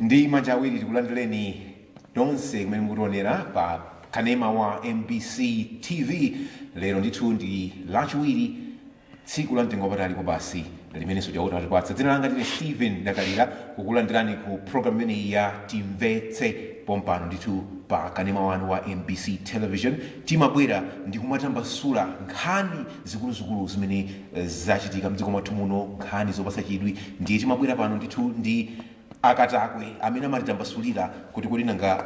Ndi manja awiri tikulandireni nonse kumene mukutionera pa kanema wa MBC TV. Lero ndithu ndi Lachiwiri, tsiku la mtengo wapatali kwabasi limenenso Chauta watipatsa. Dzina langa ndine Stephen Dakalira, kukulandirani ku program imeneyi ya Timvetse pompano ndithu pa kanema wanu wa MBC Television. Timabwera ndi kumatambasula nkhani zikuluzikulu zimene zachitika mdziko mwathu muno, nkhani zopatsa chidwi. Ndiye timabwera pano ndithu ndi akatakwe amene amatitambasulira kuti kodi nanga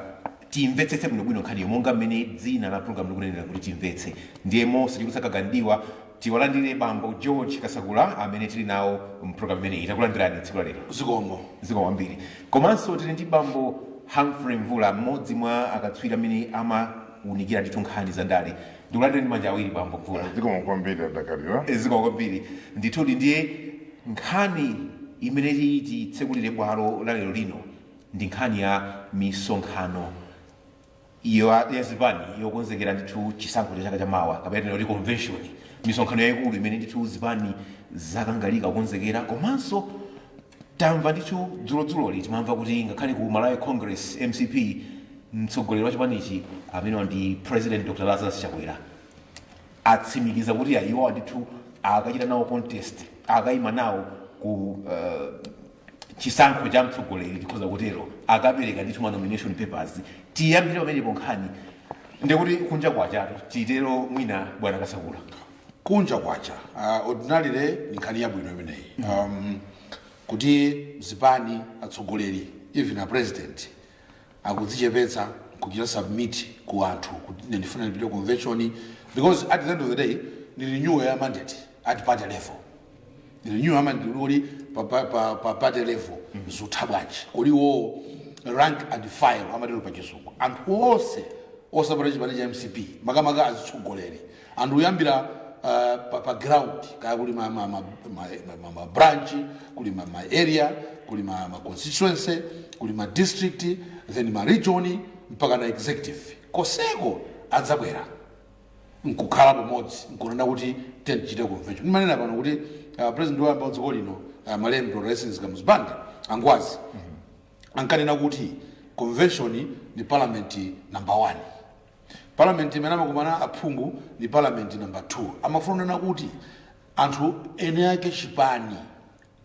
timvetsetse bwinobwino nkhaniyo, monga mmene dzina la program likunenera kuti Timvetse. Ndiye mosachulutsa kagandiwa, tiwalandire bambo George Kasakula amene tili nawo mpulogalamu imeneyi. Takulandirani tsiku la lero. Zikomo. Zikomo kwambiri. Komanso tili ndi bambo Humphrey Mvula, mmodzi mwa akatswiri amene amawunikira ndithu nkhani za ndale. Ndikulandireni manja awiri, bambo Mvula. Zikomo kwambiri, Adakalira. Zikomo kwambiri ndithudi. Ndiye nkhani imene titsekulire bwalo la lero lino ndi nkhani ya misonkhano ya zipani yokonzekera ndithu chisankho cha chaka chamawa, kapena tinoti convention, misonkhano yayikulu imene ndithu zipani zakangalika kukonzekera. Komanso tamva ndithu dzulodzuloli, timamva kuti ngakhale ku Malawi Congress, MCP, mtsogoleri wa chipanichi amene ndi President Dr Lazarus Chakwera atsimikiza kuti iwo ndithu akachita nawo contest, akayima nawo ku chisankho cha mtsogoleri, tikhoza kutero, akapereka ndithu ma nomination papers. Tiyambire pamenepo nkhani, ndikuti kunja kwachatu, titero mwina, bwana Kasakula? Kunja kwacha. Ordinarily ni nkhani yabwino imeneyi, kuti zipani, atsogoleri, even a president akudzichepetsa kuchita submit ku anthu kuti ine ndifuna ndipite convention, because at the end of the day ni renewal ya mandate at party level, ni renewal ya mandate kuti pa party level zutha bwanji, kodi iwowo rank and file amatero pa Chizungu, anthu onse osapata chipani cha MCP, makamaka azitsogoleri, anthu kuyambira pa ground, kaya kuli ma branch, kuli ma area, kuli ma constituency, kuli ma district, then ma region, mpaka na executive, koseko adzabwera nkukhala pamodzi nkunena kuti tichite convention. Ndimanena pano kuti president woyamba wa dziko lino, malemu Dr Hastings Kamuzu Banda, Angwazi, ankanena kuti convention ni parliament number one, parliament imene amakumana aphungu ni parliament number two. Amafuna kunena kuti anthu ene ake chipani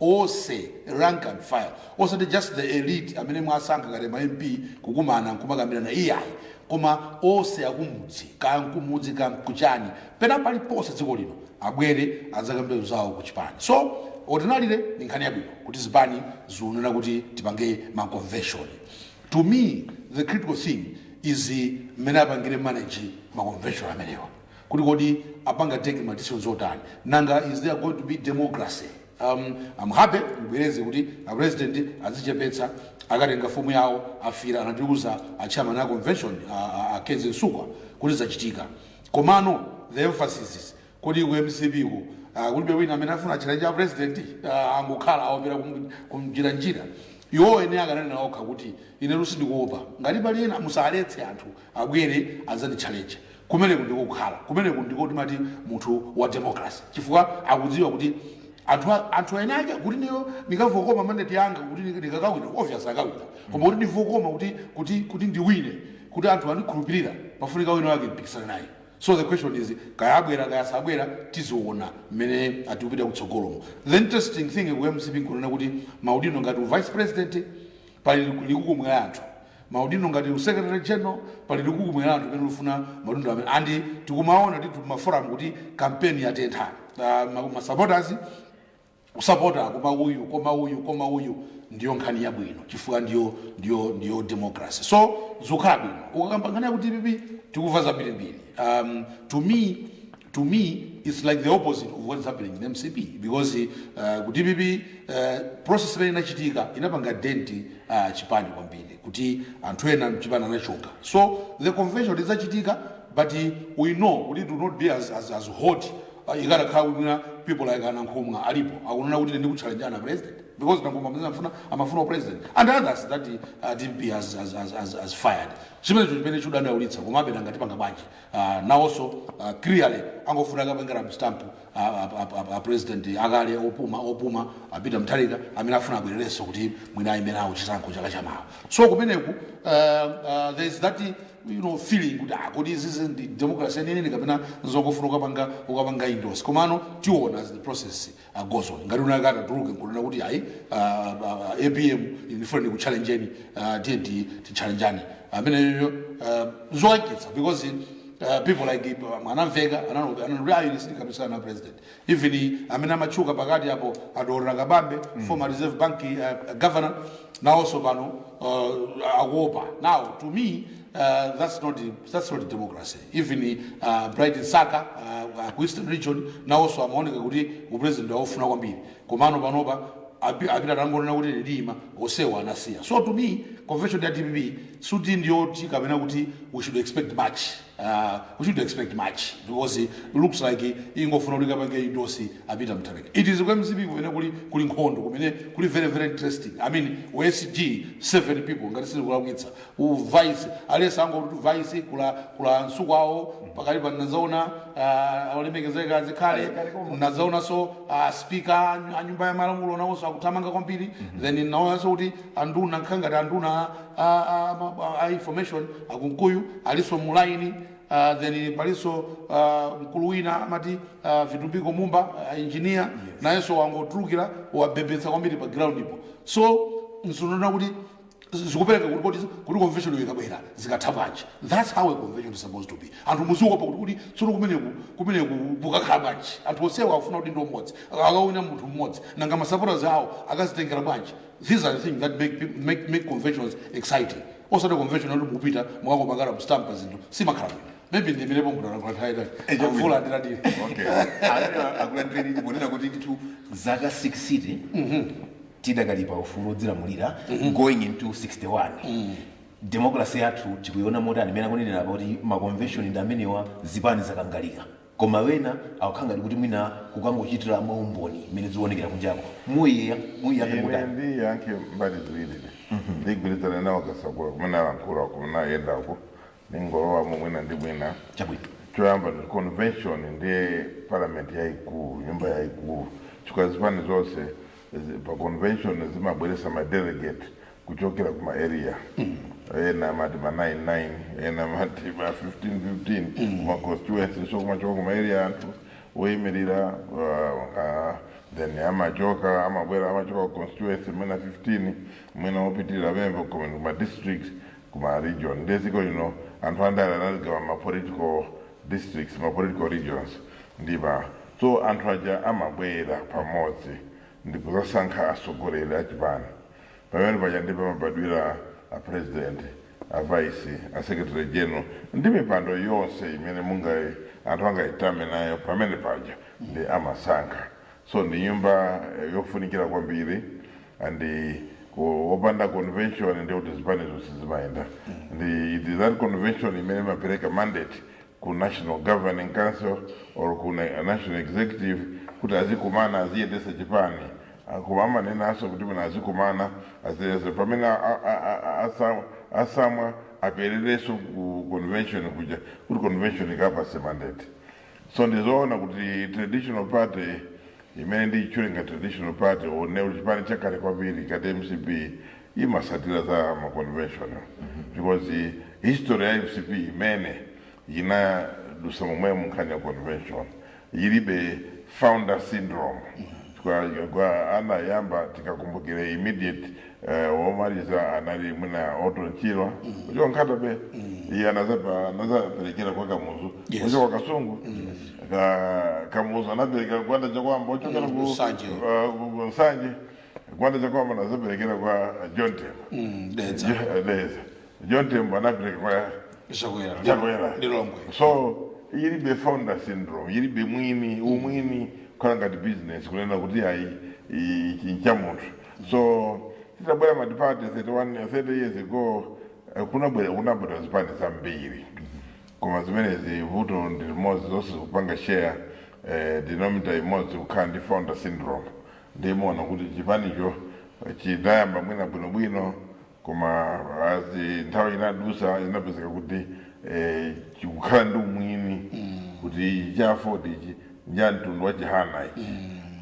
onse, rank and file, osati just the elite amene mwasankha ngati ma MP kukumana nkumakambirana, iyayi, koma onse akumudzi, kaya nkumudzi, kaya nkuchani, pena paliponse dziko lino, abwere adzakambire zawo ku chipani. So ordinarily ni nkhani yabwino kuti zipani ziunena kuti tipange ma convention. To me, the critical thing is mmene apangire manage ma convention amenewa, kuti kodi apanga take ma decisions otani, nanga is there going to be democracy? I'm happy, ndibwereze kuti a president azichepetsa, akatenga fomu yawo, afira anatiuza a chairman a convention, a Kezzie Msukwa, kuti zachitika. Komano the emphasis is kodi ku MCP ku kulibe wina amene afuna challenge a president, angokhala aopera kumnjiranjira. Iwo ene akananena okha kuti ine sindikuopa, ngati pali ena musaletse, anthu abwere adzandi challenge. Kumeneku ndiko kukhala, kumeneku ndiko timati munthu wa democracy, chifukwa akudziwa kuti anthu ene ake kuti niyo ndikavokoma mandate yanga kuti ndikakawina, obvious akawina, koma kuti ndivokoma kuti ndiwine, kuti anthu andikhulupirira, pafunika wina wake mpikisana naye. So the question is, kaya abwera kaya sabwera, tiziona mmene atikupita kutsogolomo. The interesting thing ku MCP nkunena kuti maudindo ngati vice president pali likukumwera anthu, maudindo ngati secretary general pali likukumwera anthu pamene lufuna maudindo amene andi tikumaona tithu maforum kuti campaign yatentha, ma supporters kusapota, koma uyu, koma uyu, koma uyu. Ndiyo nkhani yabwino chifukwa ndiyo democracy, so zikukhala bwino. Ukakamba nkhani yakuti DPP, tikuva zambirimbiri. To me it's like the opposite of what's happening in MCP, because ku DPP process imene inachitika inapanga dent chipani kwambiri, kuti anthu ena mchipani anachoka. So the convention izachitika, but we know kuti it will not be as hot ikanakhala kuti people like a Nankhumwa alipo akunena kuti ndikuchallenge ana president. Because Nankhumwa amafuna president and others that DPP has fired. Chimenecho chimene chudandaulitsa, komabe nangatipanga bwanji? Nawonso clearly angofuna kapangera stamp a president akale opuma a Peter Mutharika, amene afuna abwererenso kuti mwina ayime nawo chisankho chaka chamawa. So kumeneku there is that feeling kuti kodi izizi ndi democracy yeniyeni kapena nzongofuna ukapanga endorse? Komano tiona as the process goes on. Ngati unakati atuluke nkunena kuti ayi, APM, ndifuna ndikuchallengeni, tiye tichallenjani, ameneyo zokakitsa, because people like Mwanamveka ananoti ayi, ine sindikapikisana na president. Even amene amatchuka pakati apo, a Dr Kabambe, former Reserve Bank governor, nawonso pano akuopa. Now to me, that's not democracy. Even Bright Msaka ku Eastern Region nawonso amaoneka kuti upresident awufuna kwambiri, komano panopa apita tangonena kuti ndima osewa anasiya. So to me, convention ya DPP suti ndiyoti kapena kuti we should expect much. We should expect much because it looks like ingofuna kuti kapange endorse a Peter Mutharika. It is ku MCP kumene kuli nkhondo, kumene kuli very very interesting. I mean, SG, seven people, ngati sindikulakwitsa, u vice aliyense angoti vice kula msukwawo pakali pa nazaona olemekezeka Zikhale, nazaonanso speaker a nyumba ya malamulo nawonso akuthamanga kwambiri. Then naonanso kuti anduna, nkhangati anduna a information akunkuyu aliso mu line. Then palinso mkulu wina amati Vitumbiko Mumba, engineer, nayenso wangotulukira, wabebetsa kwambiri pa ground ipo. So nsunona kuti zikupereka kuti convention ikabwera zikatha bwanji. That's how a convention is supposed to be. Anthu muziopa kuti tsono kumeneku kukakhala bwanji? Anthu onsewa akufuna kuti ndi umodzi, akawina munthu mmodzi, nanga masupporters awo akazitengera bwanji? These are the things that make conventions exciting, osati convention yoti mukupita mukangopangana stamp, zinthu simakhala bwino. Maybe ndimirepo mndalankhula. Mvula ndilandire. Okay, amene akulandireni ponena kuti ndithu zaka 60 tidakali pa ufulu odzilamulira, going into 61, democracy yathu tikuiona motani? Imene akunenera kuti maconvention ndi amenewa, zipani zakangalika, koma wena akukhala ngati kuti mwina kukangochitira maumboni imene zikuonekera kunjako. Muyiyambe Ine motani? Ndiyankhe mbali ziwiri. Ndigwirizana nawo Kasakula kumene alankhula, kumene ayendako, ningolowamo mwina ndi mwina. Chabwino. Choyamba ndi convention ndiye parliament yayikulu, nyumba yayikulu, chifukwa zipani zonse pa convention zimabweresa ma delegate kuchokera kuma area, ena amati ma 99, ena amati ma 15 15 kuma constituency. So kumachoka kuma area anthu woyimirira, then amachoka, amabwera, amachoka ku constituency mwina 15, mwina wopitirira pembe, kuma district, kuma region. Ndiye dziko lino anthu andale analigawa ma political districts, ma political regions, ndipa so anthu aja amabwera pamodzi ndikuzasankha atsogoleri achipani. Pamene paja ndipo pamabadwira a president, a vice, a secretary general ndi mipando yonse imene munga anthu angayitame nayo. Pamene paja ndi amasankha. So ndi nyumba yofunikira kwambiri, and wopanda convention ndi kuti zipani zonse zimayenda. Ndi it is that convention imene imapereka mandate ku National Governing Council or ku national executive kuti azikumana, aziyendesa chipani. Koma amanenaso kuti mwina azikumana, aziyendesa pamene asamwa apererenso ku convention kuja kuti convention ikapase mandate. So ndizoona kuti traditional party, imene ndiyitchule nga traditional party, one kuti chipani chakale kwambiri ngati MCP, imasatira za ma convention, because history ya MCP imene inadusa momwemo nkhani ya convention, ilibe founder syndrome. Kwa anayamba, tikakumbukire, immediate womaliza anali mwina Orton Chirwa kuchoka Nkhata Bay. Iye anazaperekera kwa Kamuzu kuchoka Kasungu. Kamuzu anapereka Gwanda Chakwamba ochokera ku Nsanje. Ku Nsanje. Gwanda Chakwamba anazaperekera kwa John Tembo. Dedza. Dedza. John Tembo anapereka kwa Chakwera. Chakwera. Lilongwe. So ilibe founder syndrome, ilibe mwini, umwini kukhala ngati business, kunena kuti ayi, ichi ncha munthu. So titabwera multiparty 31, 30 years ago, kunabwera zipani zambiri, koma zimenezi vuto ndi limodzi, zonse zikupanga share denominator imodzi, kukhala ndi founder syndrome. Ndimaona kuti chipanicho Chidayamba mwina bwinobwino, koma azi nthawi inadusa inapezeka kuti chikukhala ndi umwini, kuti cha AFORD ichi nja mtundu wa Chihana ichi,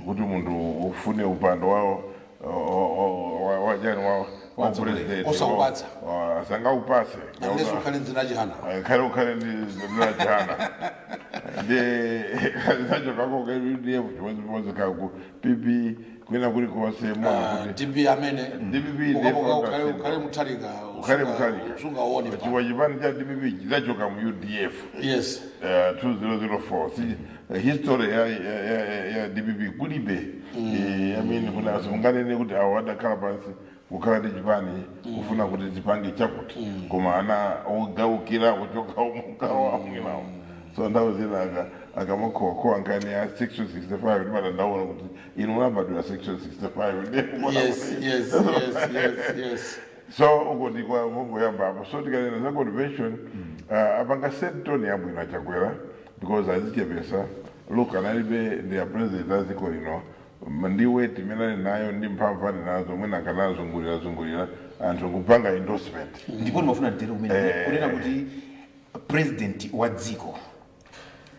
kuti munthu ufune upando wawo wachani wa president Osaupatsa. Asangaupase Unless ukhale ndzina Chihana. Khale ukhale ndi dzina Chihana. Ndi zachokako ka UDF, chimodzimodzi kaku PP, kwina kulikonse mona kuti DP amene DPP ndi ukhale ukhale Mutharika. Ukhale Mutharika. Sungaone. Chifukwa chipani cha DPP chidachoka mu UDF 2004. Si history ya DPP kulibe. I mean, kuna simunganene kuti awo adakhala pansi kukhala ndi chipani kufuna kuti chipange chakuti, koma ana ogaukira kuchoka mugawo amwinawo. So nthawi zina akamakhokoa nkhani ya section 65, ndimadandaula kuti inu munabadwira section 65 ndiye kuona Yes. So uko ndikwa mungoyamba apo. So tikanena za convention, apanga set tone yabwino aChakwera because azichepesa. Look, analibe ndi a president a dziko lino, ndi weight imene ali nayo ndi mphamvu ali nazo, mwina akanazungulira zungulira anthu kupanga endorsement. Ndipo ndimafuna nditero kumene kunena kuti president wa dziko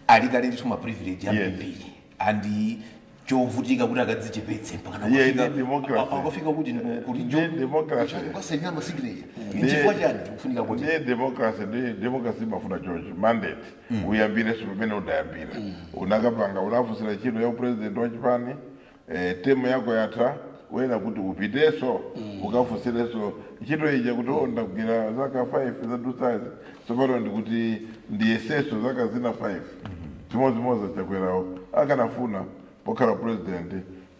ali kale ndithu ma privilege ambirimbiri, andi chovutika kuti akadzichepetse mpaka Ndi democracy. akafika kuti kuti Ndi democracy. kukasainira ma signature, nchifukwa chani tikufunika kuti Ndiye democracy, ndiye democracy imafuna chocho mandate uyambireso pamene udayambira, unakapanga unafusira ntchito ya upresident wa chipani, term yako yatha, wena kuti upiteso ukafusireso ntchito ija kuti oh, ndagwira zaka 5 zadusazi, tsopano ndikuti ndiyeseso zaka zina 5. Chimodzimodzi Chakwerawo akanafuna pokhala president,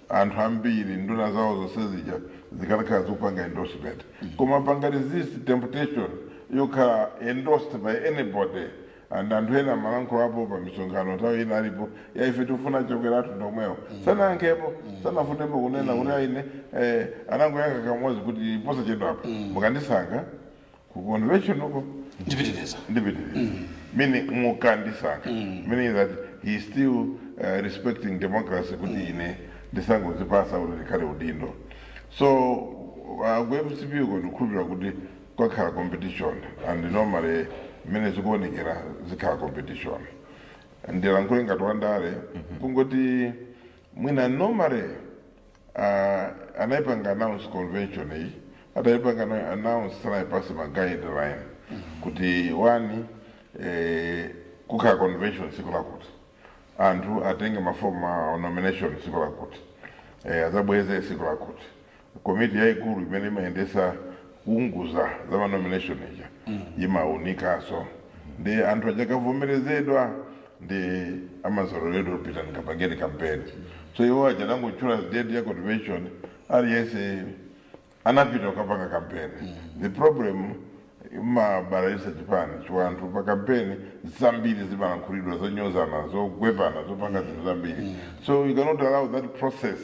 anthu ambiri nduna zawo zonse zija zikanakhala zikupanga endorsement, koma panga resist temptation yokhala endorsed by anybody. And anthu ena amalankhula apo pa misonkhano nthawi ina alipo ya ife tifuna Chakwera athu ndomwewo, sanayankhepo, sanafunepo kunena kuti aine anangoyankha kamodzi kuti posachedwapa mukandisankha ku convention uko ndipitiriza. Ndipitiriza, meaning mukandisankha, meaning that he is still respecting democracy, kuti ine ndisangozipasa kuti ndikhale udindo. So ku MCP uko ndikukhulupirira kuti kwakhala competition, and normally mmene zikuonekera zikhala competition. Ndilankhule ngati wandale, kungoti mwina normally anayipanga announce convention iyi, atayipanga announce sanayipase ma guideline kuti one, kukhala convention siku lakuti, anthu atenge mafomu a nomination siku lakuti, azabweze siku lakuti, komiti yayikulu imene imayendesa kuunguza za ma nomination ija imaunikaso, ndi anthu achakavomerezedwa ndi amazololedwa kupita nikapangeni campaign. So iwo aja nangotchula date ya convention, aliyense anapita kukapanga campaign. The problem, imabalalisa chipani chifukwa anthu pa campaign zambiri zimalankhulidwa zonyozana, zogwepana, zopanga zinthu zambiri. So you cannot allow that process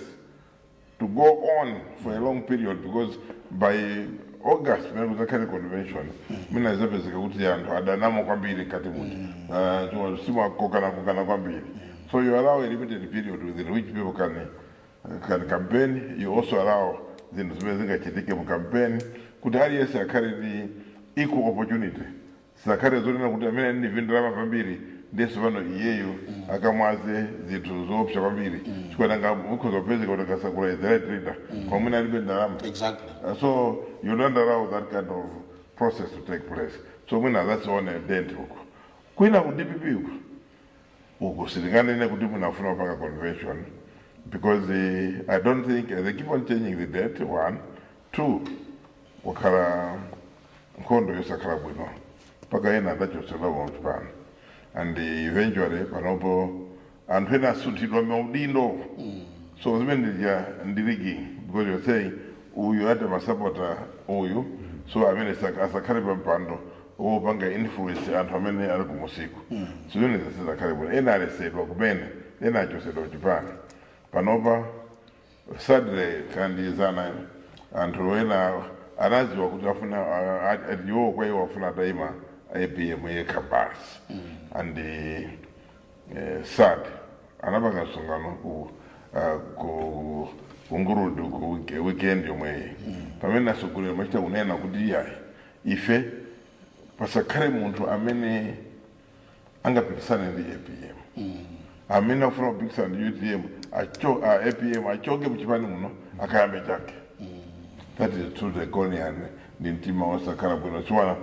to go on for a long period, because by August pamene kuzakhale convention, mwina zapezeka kuti anthu adanamo kwambiri mkati muja, simakokana kwambiri. So you allow a limited period within which people can campaign. You also allow zinthu zimene zingachitike mu campaign kuti aliyense akhale ndi equal opportunity, sizakhale zonena kuti amene ndi ndalama kwambiri ndiyeso pano iyeyo akamwaze zinthu zoopsa kwambiri, chifukwa nanga ukhoza kupezeka kuti akasakula is the right leader kwa mwina alibe ndalama. So you don't allow that kind of process to take place. So mwina that's one dent uko. Kwina ku DPP uko, uko sitinganene kuti munafuna kupanga convention, because I don't think they keep on changing the date. One, two, wakhala nkhondo yosakhala bwino mpaka ena adachotsedwa pano, and eventually panopo anthu ena asunthidwa maudindo. So zimene ndija ndi rigging, because you're saying uyu ati amasapota uyu, so amene asakhale pa mpando wopanga influence anthu amene ali kumusiku. So zimene zisakhale bwino, ena alesedwa kumene, ena achosedwa kuchipani. Panopa sadly kandizana anthu ena anaziwa kuti afuna iwo kwa iwo afuna atayima APM yekha basi. And sad anapanga msonkhano ku ku Nguludi ku weekend yomweyi, pamene atsogoleri machita kunena kuti iyayi, ife pasakhale munthu amene angapikisane ndi APM. Amene afuna kupikisana ndi UTM APM achoke mchipani muno, akayambe chake. That is true draconian, ndi mtima wosakhala bwino. Chiwana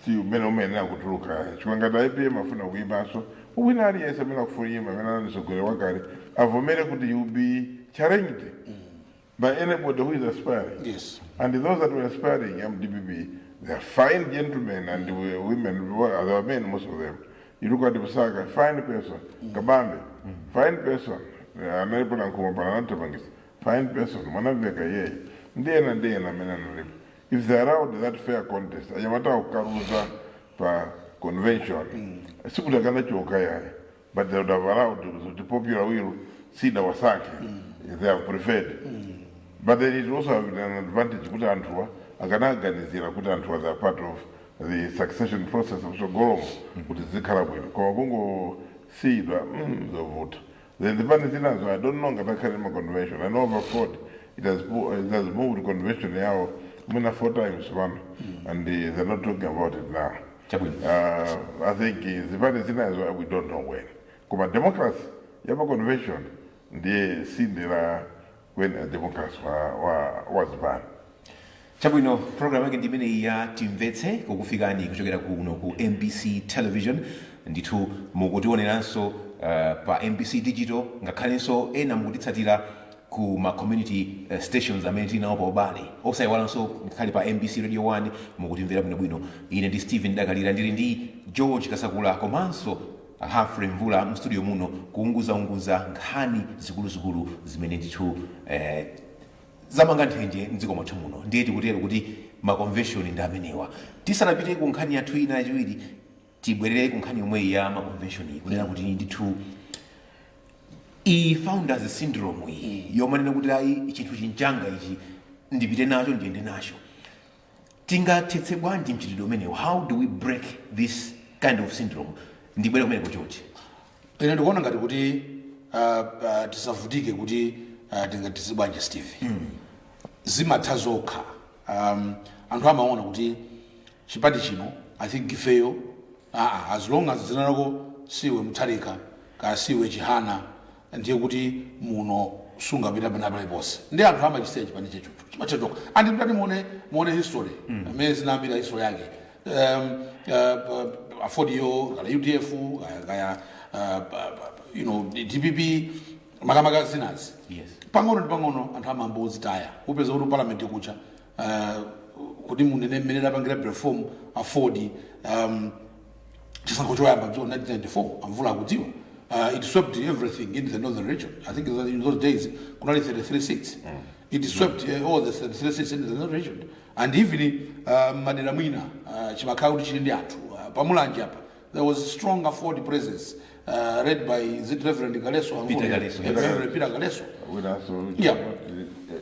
si umene umayenera kutuluka, chifukwa ngati APM afuna kuyimanso, wina aliyense amene akufuna kuyima, amene ali mtsogoleri wakale, avomere kuti you be challenged by anybody who is aspiring. And those that were aspiring MDPP, they are fine gentlemen and women, well, they are men, most of them. You look at Busaka, fine person. Kabambe, fine person. Analipo na Nkhumwa pano anathamangitsa, fine person. Mwanamveka yeye. Ndiyena ndiyena amene analipo. If they allowed that fair contest, anyamata kukaluza pa convention, sikuti akanachoka yayi, but they would have allowed the popular will sinawasankhe. They have preferred. But then it also have an advantage kuti anthuwa akanaganizira kuti anthuwa they are part of the succession process of tsogolomo, kuti zikhala bwino. Koma kungosiyidwa, zovuta. Then zipani zinazo, I don't know ngati akhale ma convention. I know of AFORD, it has moved convention yawo mwina four times pano, and they're not talking about it now. Chabwino. I think zipani zinazo, we don't know when. Koma democracy yapa convention ndiye tsinde la when democracy wa zipani. Chabwino, program yake ndi imeneyi ya Timvetse, kukufikani kuchokera kuno ku MBC Television. Ndithu mukutioneranso pa MBC Digital, ngakhalenso ena mukutitsatira ku ma community stations amene tili nawo pa ubale, osayiwalanso ngakhale pa MBC Radio 1 mukutimvera bwinobwino. Ine ndi Stephen Dakalira, ndili ndi George Kasakula komanso Humphrey Mvula mu studio muno, kuunguzaunguza nkhani zikuluzikulu zimene ndithu zamanga nthenje mdziko mwathu muno. Ndiye tikutero kuti ma convention ndi amenewa. Tisanapite ku nkhani yathu ina yachiwiri, tibwerere ku nkhani yomweyi ya ma convention iyi, kunena kuti ndithu iyi founders syndrome iyi yomanena kuti ayi, chinthu chinchanga ichi, ndipite nacho, ndiyende nacho, tingathetse bwanji mchitidwe umenewu? How do we break this kind of syndrome? Ndibwere kumene kuchochi. Ine ndikuona ngati kuti tisavutike kuti tingatisi bwanji, Steve. Zimatha zokha. Anthu amaona kuti chipani chino, I think ifeyo, as long as dzina lako siwe Mutharika kaya siwe Chihana, ndiye kuti muno sungapita pena paliponse. Ndi anthu amachisiya chipani chechocho, chimatha chokha. And mtati muone history amene zinayambira, history yake, AFORD-yo kaya UDF kaya DPP, makamaka zinazi, pang'ono ndi pang'ono anthu amambozitaya. Upeza kuti parliament kucha kuti munene mmene lapangira perform AFORD chisankho choyamba mdziko 1994, amvula akudziwa, it swept everything in the northern region. I think that in those days kunali 33 seats. It swept all the 33 seats in the northern region, and even madera mwina chimakhala kuti chili ndi anthu pamulanje apa there was strong AFORD presence led by, is it Reverend Galeso? Peter Galeso, yes. Reverend Peter Galeso. Winaso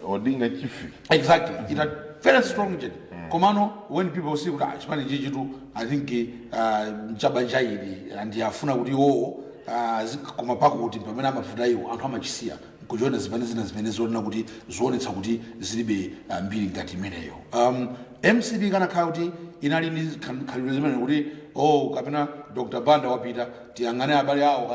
Odinga Chifi. Exactly. It had very strong jet. Komano when people see kuti chipani chichitu, I think mchabanja ili and afuna kuti iwowo koma pakuti pamene amavuta iwo, anthu amachisiya nkuchiona zipani zina zimene zoonena kuti zoonetsa kuti zilibe mbiri ngati imeneyo. MCP kanakhala kuti inali ndi khalidwe zimene kuti, oh, kapena Dr Banda wapita, tiyang'ane abale awo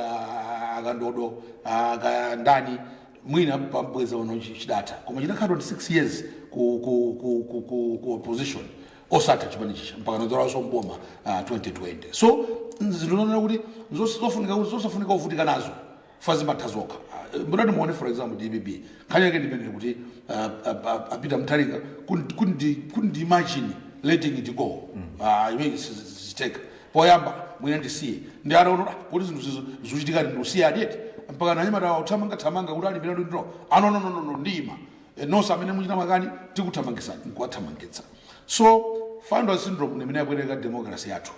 akandodo kaya ndani, mwina pambweza uno chidatha. Koma chinakhala 26 years ku opposition, osatha chipani chicha mpaka nadzolanso mboma 2020. So zinthu zonena kuti zosafunika kuvutika nazo, fa zimatha zokha. Mbonati muone, for example, DPP, nkhani yake ndimene kuti apita Mutharika couldn't imagine letting it go. Imene ziteka poyamba mwina ndisiye, ndi anaona kuti zinthu zikuchitika, ndikusiya adiyeti mpaka nanyamata uthamanga thamanga kuti alimbira ndilo. Ah, no, no, no, no, no, ndima. Nonse amene muchita makani, tikuthamangisani, nkuwathamangitsa. So founder syndrome imene yabwereka democracy yathu.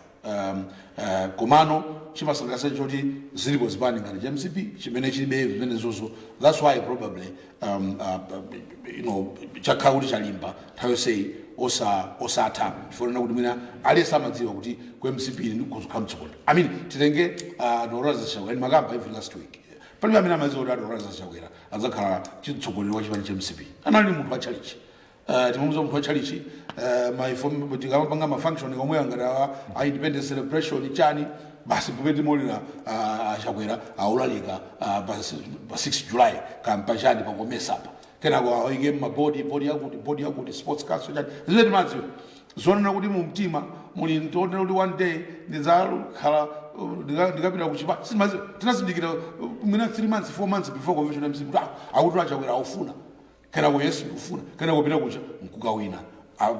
Komano chimasangalatsa choti zilipo zipani ngati cha MCP chimene chilibe zimene zozo. That's why probably chakhala kuti chalimba nthawi yonseyi osatha, chifukwa kuti mwina aliyense amadziwa kuti ku MCP ndikuzokhala mtsogoleri. I mean, titenge Noraza Chakwera makamba even last week. Palibe amene amadziwa kuti a Lazarus Chakwera adzakhala chitsogoleri wa chipani cha MCP. Anali munthu wa chalichi. Timamuza munthu wa chalichi, tikamapanga ma function omwe angati a independence celebration chani, basi pamene timaonera Chakwera aulalika pa 6 July kampachani pakomesapa, kenako aike mabodi, bodi yakuti, bodi yakuti, sports council chani, zimene timadziwa zonena kuti mu mtima muli ntionera kuti one day ndidzakhala ndikapita kuchipa sitimadziwa. Tinazindikira mwina 3 months, 4 months before convention MC kuti akuti aChakwera aufuna. Kenako yes, ndikufuna. Kenako pita kucha nkukawina.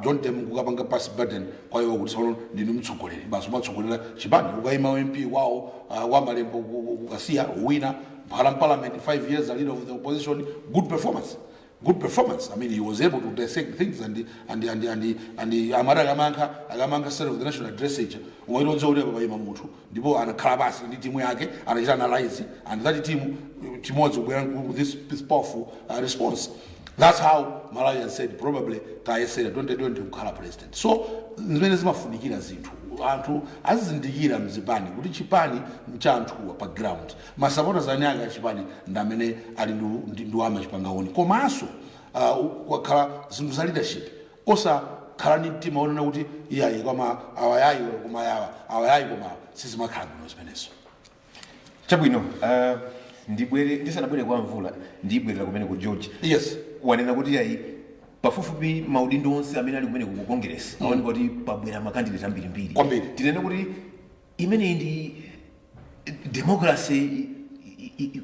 John Tembo nkukapanga pass baton kwa iwo kuti tsono ndinu mtsogoleri, basi umatsogolera chipani. Ukayima MP wawo wa Malembo kukasiya wina mphala parliament 5 years, a leader of the opposition. Good performance, good performance. I mean, he was able to dissect things and amati akamankha State of the National Address ija, umaitodza kuti apa payima munthu, ndipo anakhala pasi ndi timu yake, anachita analyze, and that team chimodzi kubwera ku this powerful response. That's how Malawian said probably tayesera 2020 kukhala president. So zimene zimafunikira zinthu, anthu azizindikira mzipani kuti chipani ncha anthuwa pa ground, ma supporters ane ake achipani ndi amene ali ndi amachipangaoni. Komanso kwakhala zinthu za leadership, osakhala ndi mtima onena kuti iyayi, koma awayayi, koma yawa awayayi, koma awa sizimakhala bwino zimenezo. Chabwino, ndibwere, ndisanabwere kwa Mvula, ndibwerera kumene ku George. Yes. Wanena kuti ayi, pafupifupi maudindo onse amene ali kumene ku Congress aoneka kuti pabwera ma candidate ambirimbiri. Kwambiri. Tinene kuti imeneyi ndi democracy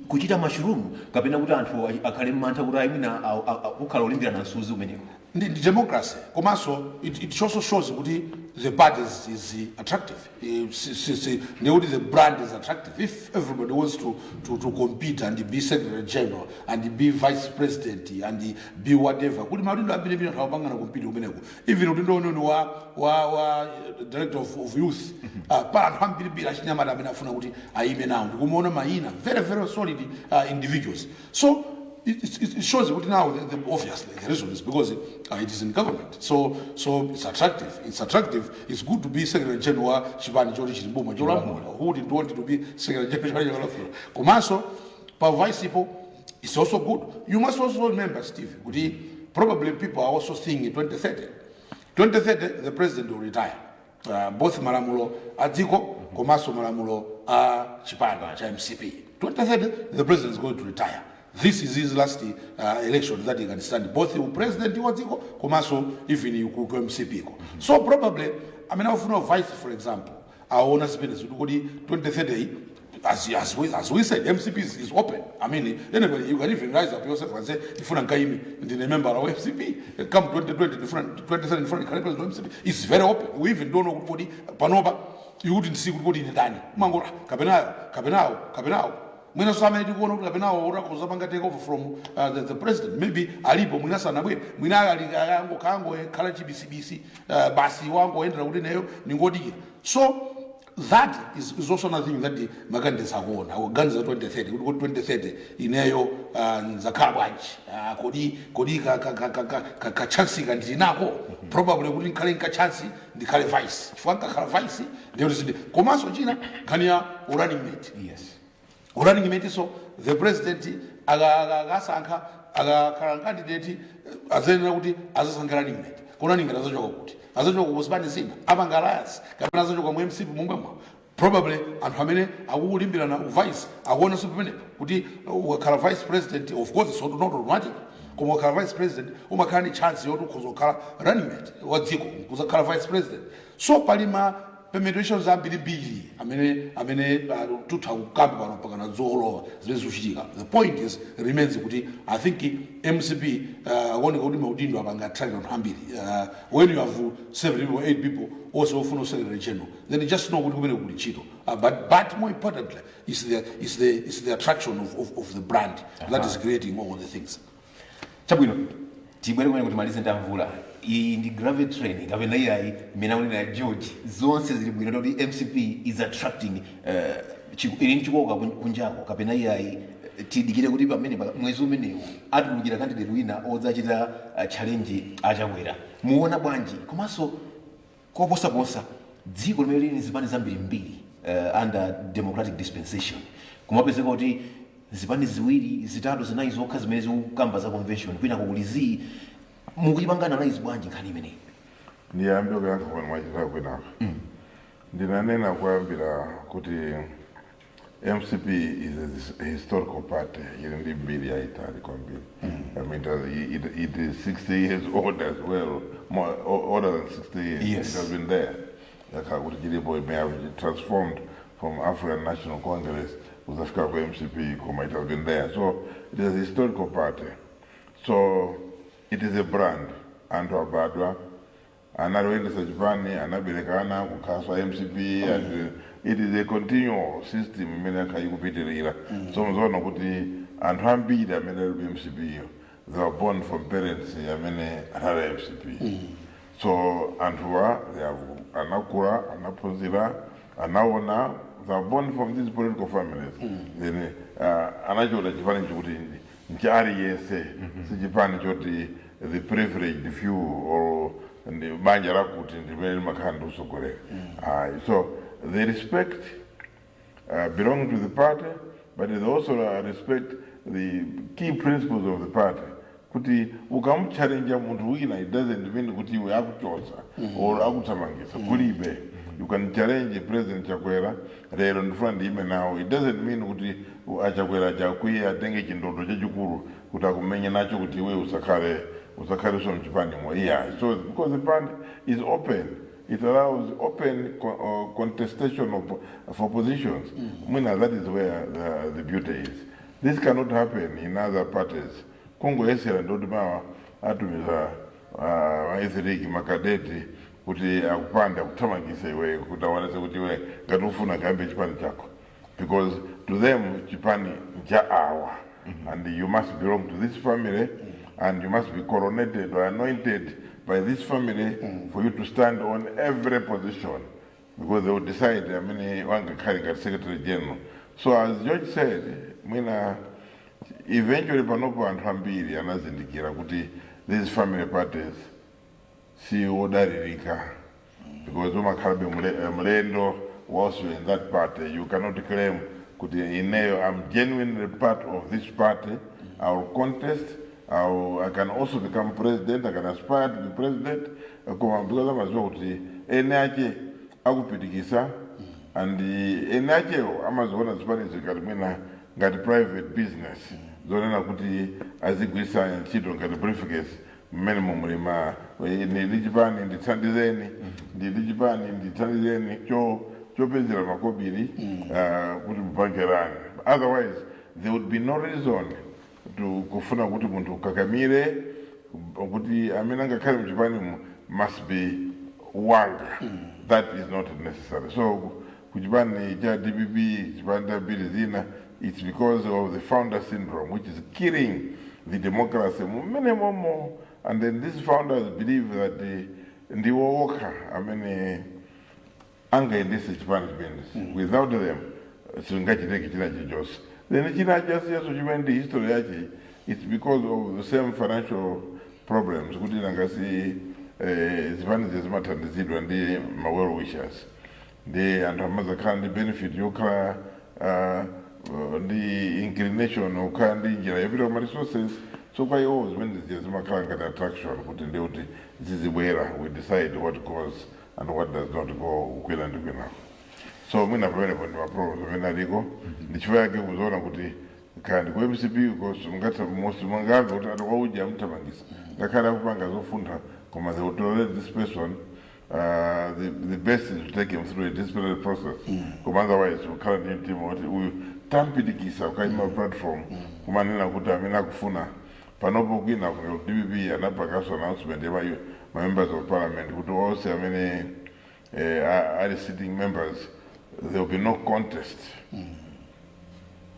kuchita mushroom, kapena kuti anthu akhale mmantha kuti ayi, mwina kukhala olimbirana msuzi umeneko? Ndi democracy, komanso it also shows kuti the party is attractive. Ndikuti the brand is attractive. If everybody wants to compete and be secretary general and be vice president and be whatever, kuti maudindo ambirimbiri anthu akupangana compete kumeneko, even udindo unoni wa director of youth, pa anthu ambirimbiri achinyamata amene afuna kuti ayime nawo, ndikumaona mayina very very solid individuals. So it shows that now, obviously, the reason is because it is in government. So it's attractive. It's attractive. It's good to be secretary general wa chipani choti chili mboma cholamula. Who wouldn't want to be secretary general chipani cholamula? Komanso, pa vice ipo, it's also good. You must also remember, Steve, kuti probably people are also thinking 2030. 2030, the president will retire. Both malamulo a dziko komanso malamulo a chipani cha MCP. 2030, the president is going to retire. This is his last election that he can stand, both president wa dziko komanso even ku MCP ko. So probably amene akufuna vice, for example, aona zimene zikuti kodi 2030, as we said, MCP is open. I mean, anybody, you can even rise up yourself and say, "Ndifuna nkaime, ndine member wa MCP. Come 2020, ndifuna 2030, ndifuna ndikhale president wa MCP." It's very open. We even don't know kuti kodi panopa you wouldn't see kuti kodi ine ndani. Mangora, kapenayo, kapenawo, kapenawo. Mwina so amene tikuona kuti kapenawo urakhoza panga take over from the president. Maybe alipo, mwina sanabwere, mwina ali ango khala chibisibisi, basi wangoyendera kuti neyo ningodikira. So that is also another thing that the ma candidates akuona, akuganiza 2030 kuti 2030 ineyo nzakhala bwanji, kodi ka chance ka ndili nako probably kuti ndikhale nka chance ndikhale vice, chifukwa nkakhala vice ndiyo zindi. Komanso china, nkhani ya running mate. Running mate, so the president akasankha, akakhala candidate, azenera kuti azasankha running mate. Ko running mate azachoka kuti? Azachoka ku zipani zina, apanga alliance, kapena azachoka mu MCP momwemo? Probably anthu amene akukulimbirana vice akuonanso pamenepo kuti ukakhala vice president, of course it's not automatic, koma ukakhala vice president umakhala ndi chance yoti ukhoza kukhala running mate wa dziko, kuzakhala vice president. So pali ma permutations ambirimbiri amene tutha kukamba pano pakana zolowa zimene zikuchitika. The point is remains kuti I think MCP akuoneka kuti maudindo apanga attract anthu ambiri. When you have seven people, eight people also ofuna secretary general, then you just know kuti kumene kuli ntchito. But more importantly is the attraction of the brand that is creating all the things. Chabwino, tibwere kumene kuti malize ndamvula. Iyi ndi gravy train kapena iyayi? Mmene akunena George, zonse zili bwino kuti MCP is attracting, ili mchikoka kunjako, kapena iyayi, tidikire kuti pamene mwezi umenewu atulukira candidate wina odzachita challenge aChakwera? Muona bwanji? Komanso koposaposa, dziko limene lili zipani zambirimbiri under democratic dispensation, kumapezeka kuti Zipani ziwiri, zitatu, zinayi zokha zimene zikukamba za convention, kwina kuli zii. Mukuyipanga analyze bwanji nkhani imeneyi? Ndiyambe kuyankha pano mwachita kwinako. Ndinanena kuyambira kuti MCP is a historical party, ili ndi mbiri yaitali kwambiri. I mean, it is 60 years old as well, more older than 60 years. It has been there. Yakhala kuti chilipo. It may have transformed from African National Congress kuzafika ku MCP, koma it has been there. So it is a historical party, so it is a brand. Anthu abadwa analoyendesa chipani, anaberekana kukhaswa MCP, and it is a continual system imene yakhala ikupitirira. So muzoona kuti anthu ambiri amene ali ku MCP yo, they were born from parents amene anali MCP. So anthuwa, they have anakula, anaphunzira, anaona, they are born from these political families. Then anachiona chipani chikuti ncha aliyense, si chipani choti the privileged few or ndi banja lakuti ndimene limakhala ndi usogolera. Ayi, so they respect belong to the party, but they also respect the key principles of the party, kuti ukamuchallenge munthu wina, it doesn't mean kuti iwe akuchosa or akuthamangisa. Kulibe. You can challenge President Chakwera lero, "Ndifuna ndiyime nawo." It doesn't mean kuti aChakwera chakwiye, atenge chindodo chachikulu kuti akumenye nacho kuti iwe usakhalenso mchipanimo. Yeah, so because the party is open, it allows open contestation for positions. Mwina that is where the beauty is. This cannot happen in other parties. Kungoyesera, ndoti mawa atumiza maithiriki, makadeti kuti akupande, akuthamangise iwe, kuti aonese kuti iwe ngati ufuna kayambe chipani chako, because to them chipani ncha awa, and you must belong to this family and you must be coronated or anointed by this family for you to stand on every position, because they will decide amene wangakhale ngati secretary general. So as George said, mwina eventually panopo anthu ambiri anazindikira kuti these family parties si odalirika, because umakhalabe mlendo whilst you're in that party. You cannot claim kuti ineyo I'm genuinely part of this party, I will contest, I can also become president, I can aspire to be president. Koma because amaziwa kuti ene ache akupitikisa, and ene achewo amaziona zipanizo ngati mwina ngati private business, zonena kuti azigwisa ntchito ngati briefcase mmene mumulima. "Ndili chipani, ndithandizeni, ndili chipani, ndithandizeni," chopezera makobiri kuti mupangerani. Otherwise there would be no reason to kufuna kuti munthu ukakamire kuti amene angakhale mchipanimo must be wanga. That is not necessary. So kuchipani cha DPP, chipani cha mbiri zina, it's because of the founder syndrome, which is killing the democracy mumene momo. And then these founders believe that ndiwo okha amene angayendese chipani chimenezi. Without them singachiteke china chilichonse. Then china chasiyaso chimene ndi history yache, it's because of the same financial problems, kuti nangasi zipani zimathandizidwa ndi ma well wishers, ndi anthu amazakhala ndi benefit yokhala ndi inclination okhala ndi njira yopita kuma resources. So kwa iwo zimene zija zimakhala ngati attraction, kuti ndi kuti zizibwera, we decide what goes and what does not go, kwina ndi kwinako. So mwina pamenepo ndi maproblems amene aliko. Ndi chifukwa yake kuzoona kuti kandi ku MCP ko simungamve kuti ati wauja amuthamangisa, ngakhale akupanga zofuntha, koma they will tolerate this person. The best is to take him through a disciplinary process, koma otherwise ukhala ndi mtima kuti uyu tampitikisa ukayima platform kumanena kuti amene akufuna. Panopo kwina ku DPP anapangaso announcement ya ma members of parliament kuti onse amene ali sitting members, there will be no contest.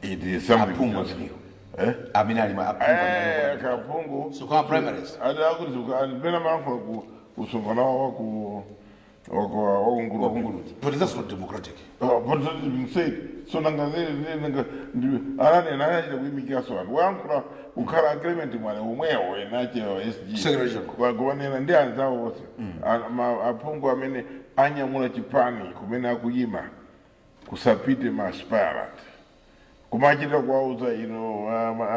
It is something Aphungu amenewo? Eh? Amene ali aphungu amene Eh, kaphungu. So kwa primaries. Akuti pena malankhula ku usongana waku waku Wakunguluti. But that's not democratic. But that is being said. So nanga nanga ananena anachita kuyimikiranso anthu wayankhula kukhala Clement Mwale omwewo enache SG. Secretary General. Kumanena ndi anzawo onse, aphungu amene anyamula chipani kumene akuyima, kusapite ma aspirant. Kumachita kuwauza ino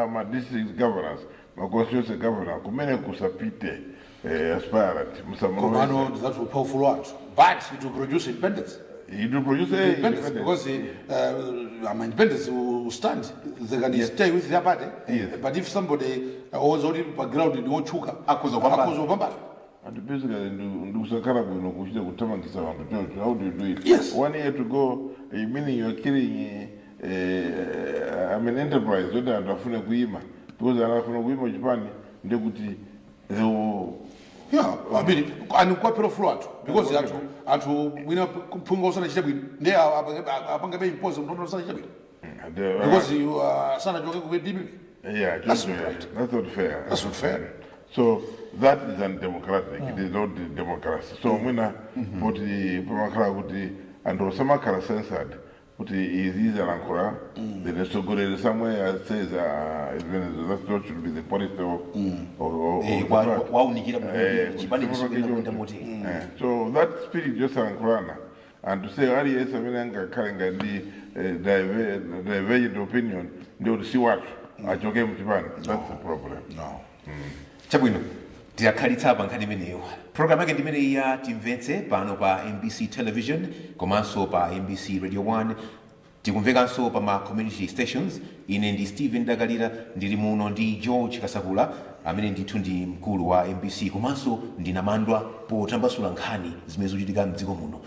ama district governors, ma constituency governor, kumene kusapite aspirant musamulowese. Komano that will powerful anthu, but it will produce independence. It will produce Independence, independence. Because independence will stand. They can stay with their party. But if somebody was already background ndi wochuka, Akhoza kupambana. Akhoza kupambana. And basically ndikusakhala bwino kuchita kuthamangisa vantu choncho. How do you do it? One year to go, meaning you're killing I mean, enterprise yoti anthu afune kuima, because anthu afune kuima chipani, ndekuti they will Yeah, I mean, and kwaphera ufulu anthu, because anthu mwina phunga usanachite bwino, ndiye apange be impose munthu usanachite bwino because you sanachoke ku DPP. That's That's not right. That's not fair. That's not fair. So that is undemocratic. It is not democracy. So mwina poti pamakhala kuti anthu osamakhala censored kuti izi izalankhula, then mtsogoleri somewhere says zimenezo, that's not should be the policy of the party. Waunikira chipani kuti chisukenda kuenda choncho. motere. So that spirit yosalankhulana and to say aliyense amene angakhale ngati divergent opinion ndikuti si wathu, achoke mchipani, that's the problem. No. Chabwino, tidakhalitsa pa nkhani imeneyo. Programu yake ndimeneyi ya Timvetse pano pa MBC Television komanso pa MBC Radio 1. Tikumvekanso pa ma community stations. Ine ndi Stephen Dakalira, ndili muno ndi George Kasakula amene ndithu ndi mkulu wa MBC komanso ndinamandwa potambasula nkhani zimene zikuchitika mdziko muno.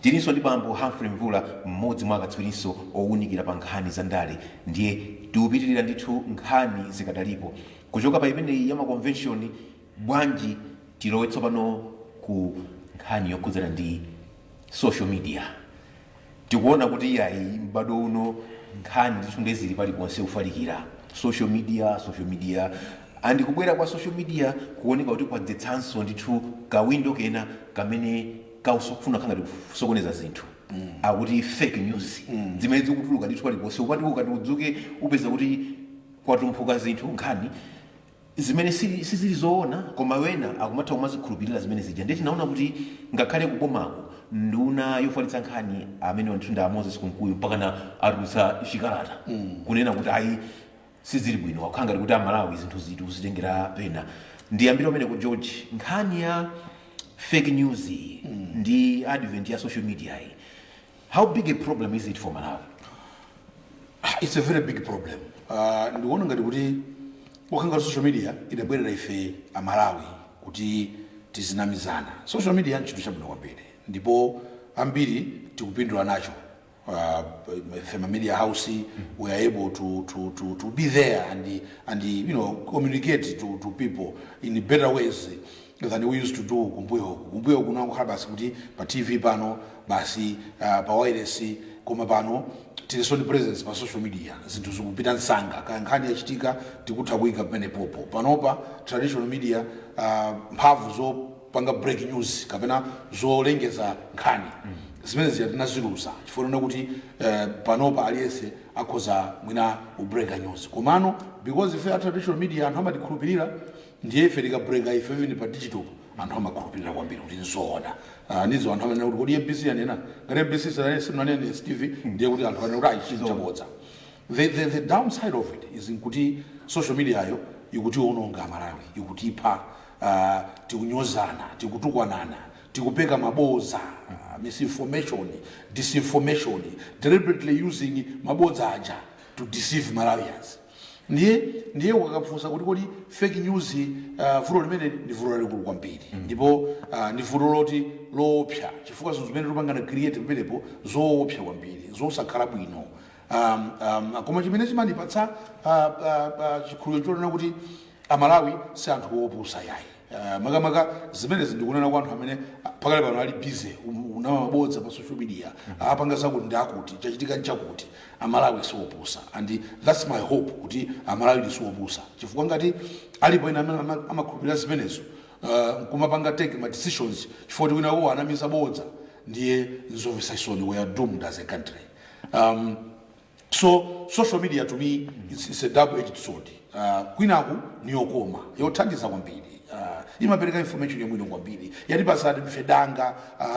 Tilinso ndi bambo Humphrey Mvula, mmodzi mwa akatswirinso owunikira pa nkhani za ndale. Ndiye tikupitirira ndithu, nkhani zikadalipo. Kuchoka pa imeneyi ya ma convention, bwanji tilowe tsopano ku nkhani yokhudzana ndi social media? Tikuona kuti yayi, m'bado uno nkhani ndithu ndezili paliponse, kufalikira social media, social media. And kubwera kwa social media kuoneka kuti kwadzetsanso ndithu kawindo kena kamene kausofuna khangati kusokoneza zinthu, akuti fake news zimene zikutuluka ndithu paliponse. Ukati ukati udzuke, upeza kuti kwatumphuka zinthu, nkhani zimene sizili zoona, koma wena akumatha kumazikhulupirira zimene zija. Ndiye tinaona kuti ngakhale kubomako nduna yofalitsa nkhani amene ndithu ndi a Moses Kunkuyu mpakana atulutsa chikalata kunena kuti ayi, sizili bwino, akukhala ngati kuti Amalawi zinthu zitu zitengera pena. Ndiyambire umene ku George, nkhani ya fake news iyi ndi advent ya social media iyi, how big a problem is it for Malawi? It's a very big problem. Ndikuona ngati kuti wakanga social media idabwerera ife Amalawi kuti tizinamizana. Social media nchinthu chabwino kwambiri ndipo ambiri tikupindula nacho. Ife ma media house, we are able to be there and communicate to people in better ways than we used to do kumbuyo. Kumbuyo kunangokhala basi kuti pa TV pano basi, pa wireless, koma pano tilinso ndi presence pa social media. Zinthu zikupita msanga, kaya nkhani yachitika, tikutha kuyika pamene popo. Panopa traditional media, mphamvu zopanga break news kapena zolengeza nkhani zimene zija tinaziluza, chifukwa kuti panopa aliyense akhoza mwina kubreaka news. Komano because ife a traditional media anthu amatikhulupirira, ndiye ife tikabreaka ife even pa digital anthu amakhulupirira kwambiri kuti nzoona. Ndizo anthu amene kuti kodi MBC yanena, ngati MBC sanene, simunanene STV, ndiye kuti anthu anena kuti ayi, chinthu chabodza. The downside of it is nkuti social media yo ikutiwononga Malawi, ikutipha. Tikunyozana, tikutukwanana, tikupeka maboza, misinformation, disinformation, deliberately using mabodza aja to deceive Malawians. Ndiye ukakafunsa kuti kodi fake news, vuto limene ndi vuto lalikulu kwambiri ndipo ndi vuto loti loopsa, chifukwa zinthu zimene tikupangana create pamenepo zoopsa kwambiri, zosakhala bwino. Koma chimene chimandipatsa chikhulupiriro chonena kuti Amalawi si anthu opusa yayi, makamaka zimenezi ndikunena kwa anthu amene pakali pano ali busy unama mabodza pa social media, apanga zakuti ndi akuti chachitika nchakuti. Amalawi si opusa, and that's my hope, kuti Amalawi si opusa, chifukwa ngati alipo ena amene amakhulupirira zimenezo, nkumapanga take ma decisions chifukwa kuti wina wo anamiza bodza, ndiye nzomvetsa chisoni. We are doomed as a country. So social media to me it's a double edged sword. Kwinaku niyokoma, yothandiza kwambiri. Imapereka information yabwino kwambiri, yatipasati ife danga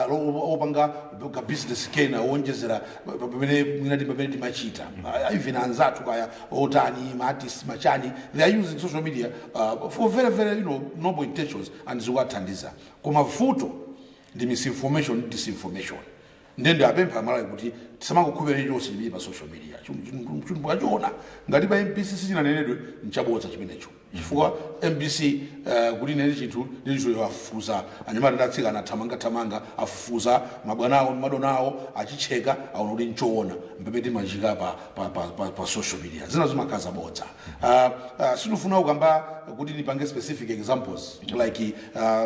opanga ka business kena wonjezera pamene mwinati pamene timachita. Even anzathu kaya otani, ma artists, machani, they are using social media for very very noble intentions and zikuwathandiza. Koma vuto ndi misinformation, disinformation. Ndende apempha Amalawi kuti tisamangokhulupirira chilichonse chimene pa social media. Chinthu achiona ngati pa MBC sichinanenedwe, nchabodza chimenecho, chifukwa MBC kuti inene chinthu ndicho afufuza anyamata ndi atsikana athamangathamanga, afufuza mabwanawo ndi madonawo, achicheka, aona kuti nchoona, mpamene timachika pa social media. Zina zimakhala zabodza. Sindifuna kukamba kuti ndipange specific examples like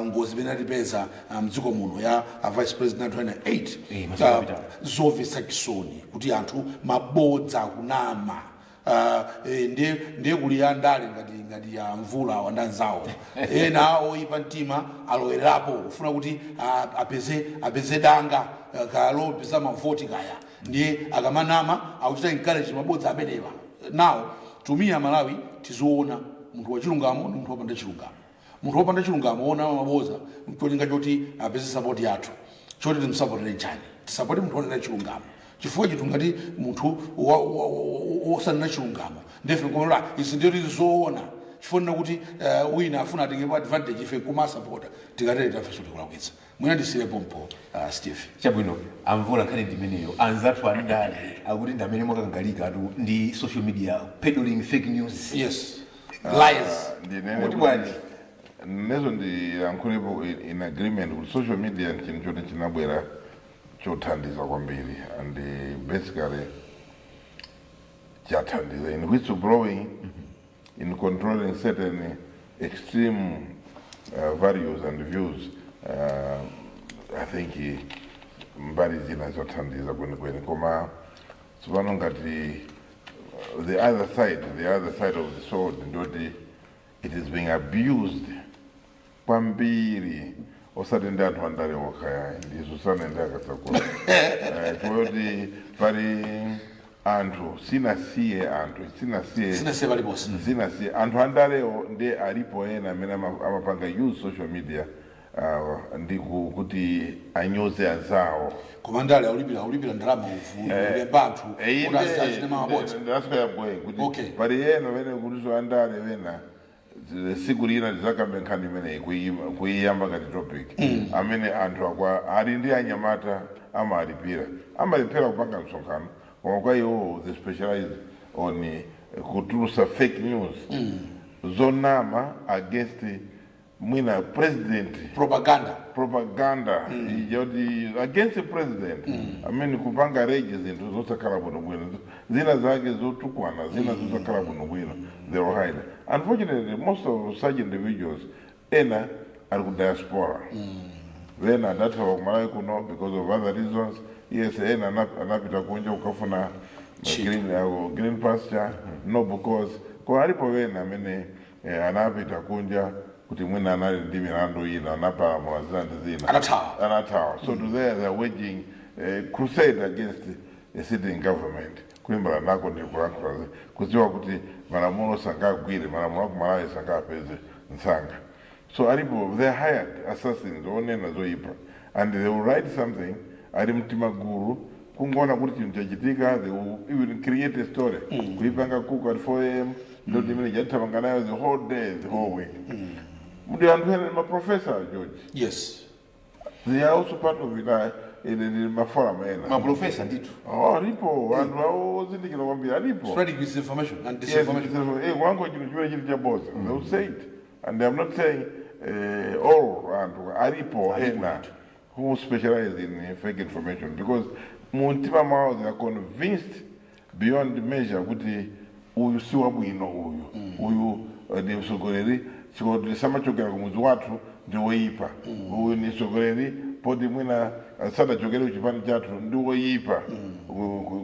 ngozi imene atipeza mdziko muno ya vice president 2008. Masiku apitawo. Zomvetsa chisoni kuti anthu mabodza akunama. Ndiye kuli andale ngati ya Mvula wandanzawo, ena oyipa mtima alowererapo kufuna kuti apeze danga kalopeza mavoti kaya. Ndiye akamanama akuchita encourage mabodza amenewa. Now to me, Amalawi tiziona munthu wachilungamo ndi munthu wopanda chilungamo. Munthu wopanda chilungamo wonama mabodza cholinga choti apeze support yathu, choti timsapotere nchani? Tisapote munthu wonena chilungamo, chifukwa chinthu ngati munthu wosanena chilungamo, ndefe nkomola izi ndiyo zoona, chifukwa kuti wina afuna atengepo advantage, ife kumasapota, tikatere tafeso tikulakwitsa. Mwina ndisiire pompo, Steve. Chabwino, Amvula, nkhani ndimeneyo. Anzathu andale akuti ndi amene mwakakangalika atu ndi social media peddling fake news. Yes, lies. Ndinene Kuti kuti bwanji? Nezo ndiyankhulepo in agreement kuti social media ndi chinthu choti chinabwera chothandiza kwambiri, and basically chathandiza in whistleblowing, in controlling certain extreme values and views. I think mbali zina zothandiza kwenikweni, koma tsopano ngati the other side of the sword ndoti it is being abused kwambiri, osati ndi anthu andale okha yayi, ndisusane ndi akasakula, chifukwa pali anthu sinasiye, anthu sinasiye. Sinasiye paliponse. Sinasiye anthu andalewo, ndi alipo ena amene amapanga use social media ndi kuti anyoze anzawo. Koma ndale aulipira ndalama uvu ulemba anthu kuti azine mabodza. That's where I'm going kuti pali ena vene kuti andale vena siku lina lizakambe nkhani imeneyi, kuiyamba ngati topic, amene anthu akwa ali ndi anyamata amalipira kupanga msonkhano, koma kwa iwo they specialize on kutulusa fake news, zonama against mwina president. Propaganda. Propaganda yoti against the president, I mean, kupanga reji zinthu zosakhala bwinobwino, zina zake zotukwana, zina zosakhala bwinobwino, they will hide. Unfortunately, most of such individuals, ena ali ku diaspora, then adathawa kumalawi kuno because of other reasons. Yes, ena anapita kunja kukafuna green pasture, no, because ko alipo wena amene anapita kunja kuti mwina anali ndi milandu ina, anapalamula zina ndi zina. Anathawa. Anathawa. So to there they are waging a crusade against the sitting government, kulimbana nako ndi kulankhula kudziwa kuti malamulo sangagwire, malamulo akumalawi sangapeze msanga. So alipo, they hired assassins onena zoyipa, and they will write something ali mtima gulu kungoona kuti chinthu chachitika. They will even create a story, kuipanga cook at 4 a.m., ndoti imene jathamanga nayo the whole day, the whole week. Ndi anthu ena ma professor, George. Yes. They are also part of it. Ine ndi maforum ena. Maprofesa ndithu. Oh, alipo anthu awo ozindikira kwambiri alipo. Spreading misinformation and Yes, disinformation. Kulankhula chinthu chimene chili chaboza, they will say it, and I'm not saying all anthu, alipo ena who specialize in fake information because mumtima mwawo they are convinced beyond measure kuti uyu si wabwino, uyu ndi mtsogoleri chikoti samachokera kumudzi wathu ndi woyipa, uyu ndi mtsogoleri poti mwina sadachokere kuchipani chathu ndi woyipa.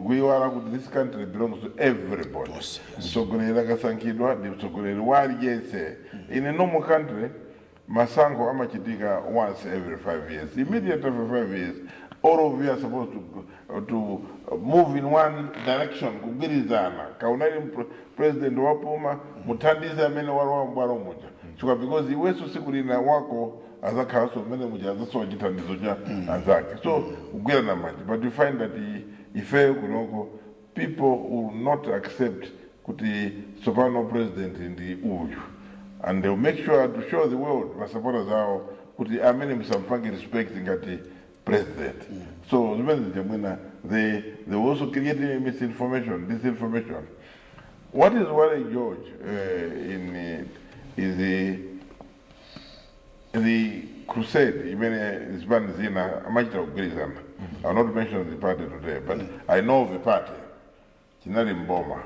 Kuiwala kuti this country belongs to everybody. Mtsogoleri akasankhidwa ndi mtsogoleri wa aliyense. In a normal country, masankho amachitika once every 5 years. Immediately after 5 years, all of you are supposed to move in one direction, kugwirizana. Kaunali president wapuma, muthandize amene walowa mbwalo muja. Chifukwa because iwenso siku lina wako azakhalanso mmene muja, azasowa chithandizo cha anzake. So kugwirana manja. But you find that ifeyo kunoko, people will not accept kuti tsopano president ndi uyu, and they will make sure to show the world, masupporters awo, kuti amene musampange respect ngati president. So zimene zija mwina they will also create misinformation, disinformation. What is worrying George in is the crusade imene zipani zina amachita kugwirizana. I will not mention the party today, but I know of a party chinali mboma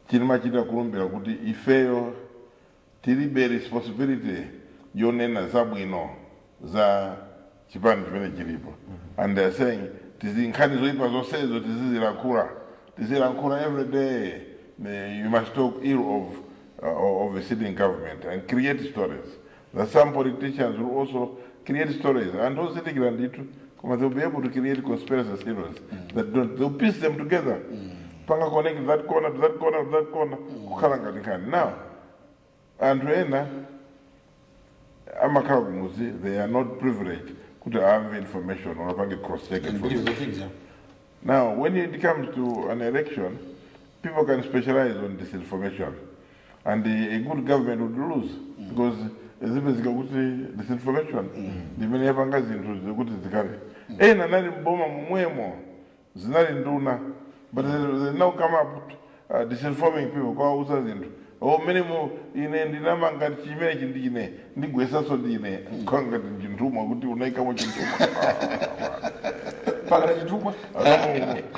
chimachita kulumbira kuti ifeyo tilibe responsibility yonena zabwino za chipani chimene chilipo, and they are saying tizi nkhani zoyipa zonsezo tizizilankhula, tizilankhula every day. You must talk ill of a sitting government and create stories, that some politicians will also create stories and ozindikira ndithu, koma they'll be able to create conspiracy theories that don't, they'll piece them together, panga connect that corner to that corner to that corner, kukhala ngati nkhani. Now anthu ena amakhala kumuzi, they are not privileged kuti amve information or apange cross check And believe information. the things, yeah. Now, when it comes to an election, people can specialize on disinformation. And a good government would lose because zipezeka kuti disinformation ndimene yapanga zinthu zikuti zikhale. Ena anali mboma momwemo, zinali nduna, but they now come up disinforming people, kwauza zinthu, o mmene mu ine ndinamanga chimenechi, ndine ndigwesanso, ndine nkhala ngati chinthumwa kuti unaikamo chinthumwa. Pakana chithumwa.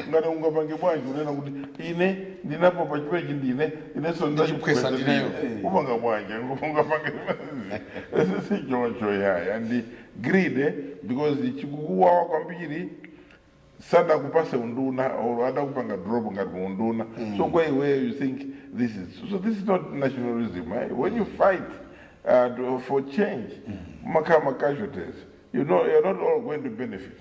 Ngati ungapange bwanji unena kuti ine ndinapopa chimenechi, ndine inenso. Ndichiphwesa ndineyo. Upanga bwanji ungapange si choncho yaya? And greed, because chikukuwawa kwambiri, sadakupase unduna or adakupanga drop ngati muunduna. So kwa iweyo you think this is so. This is not nationalism, eh? When you fight for change, makama casualties, you know you're not all going to benefit.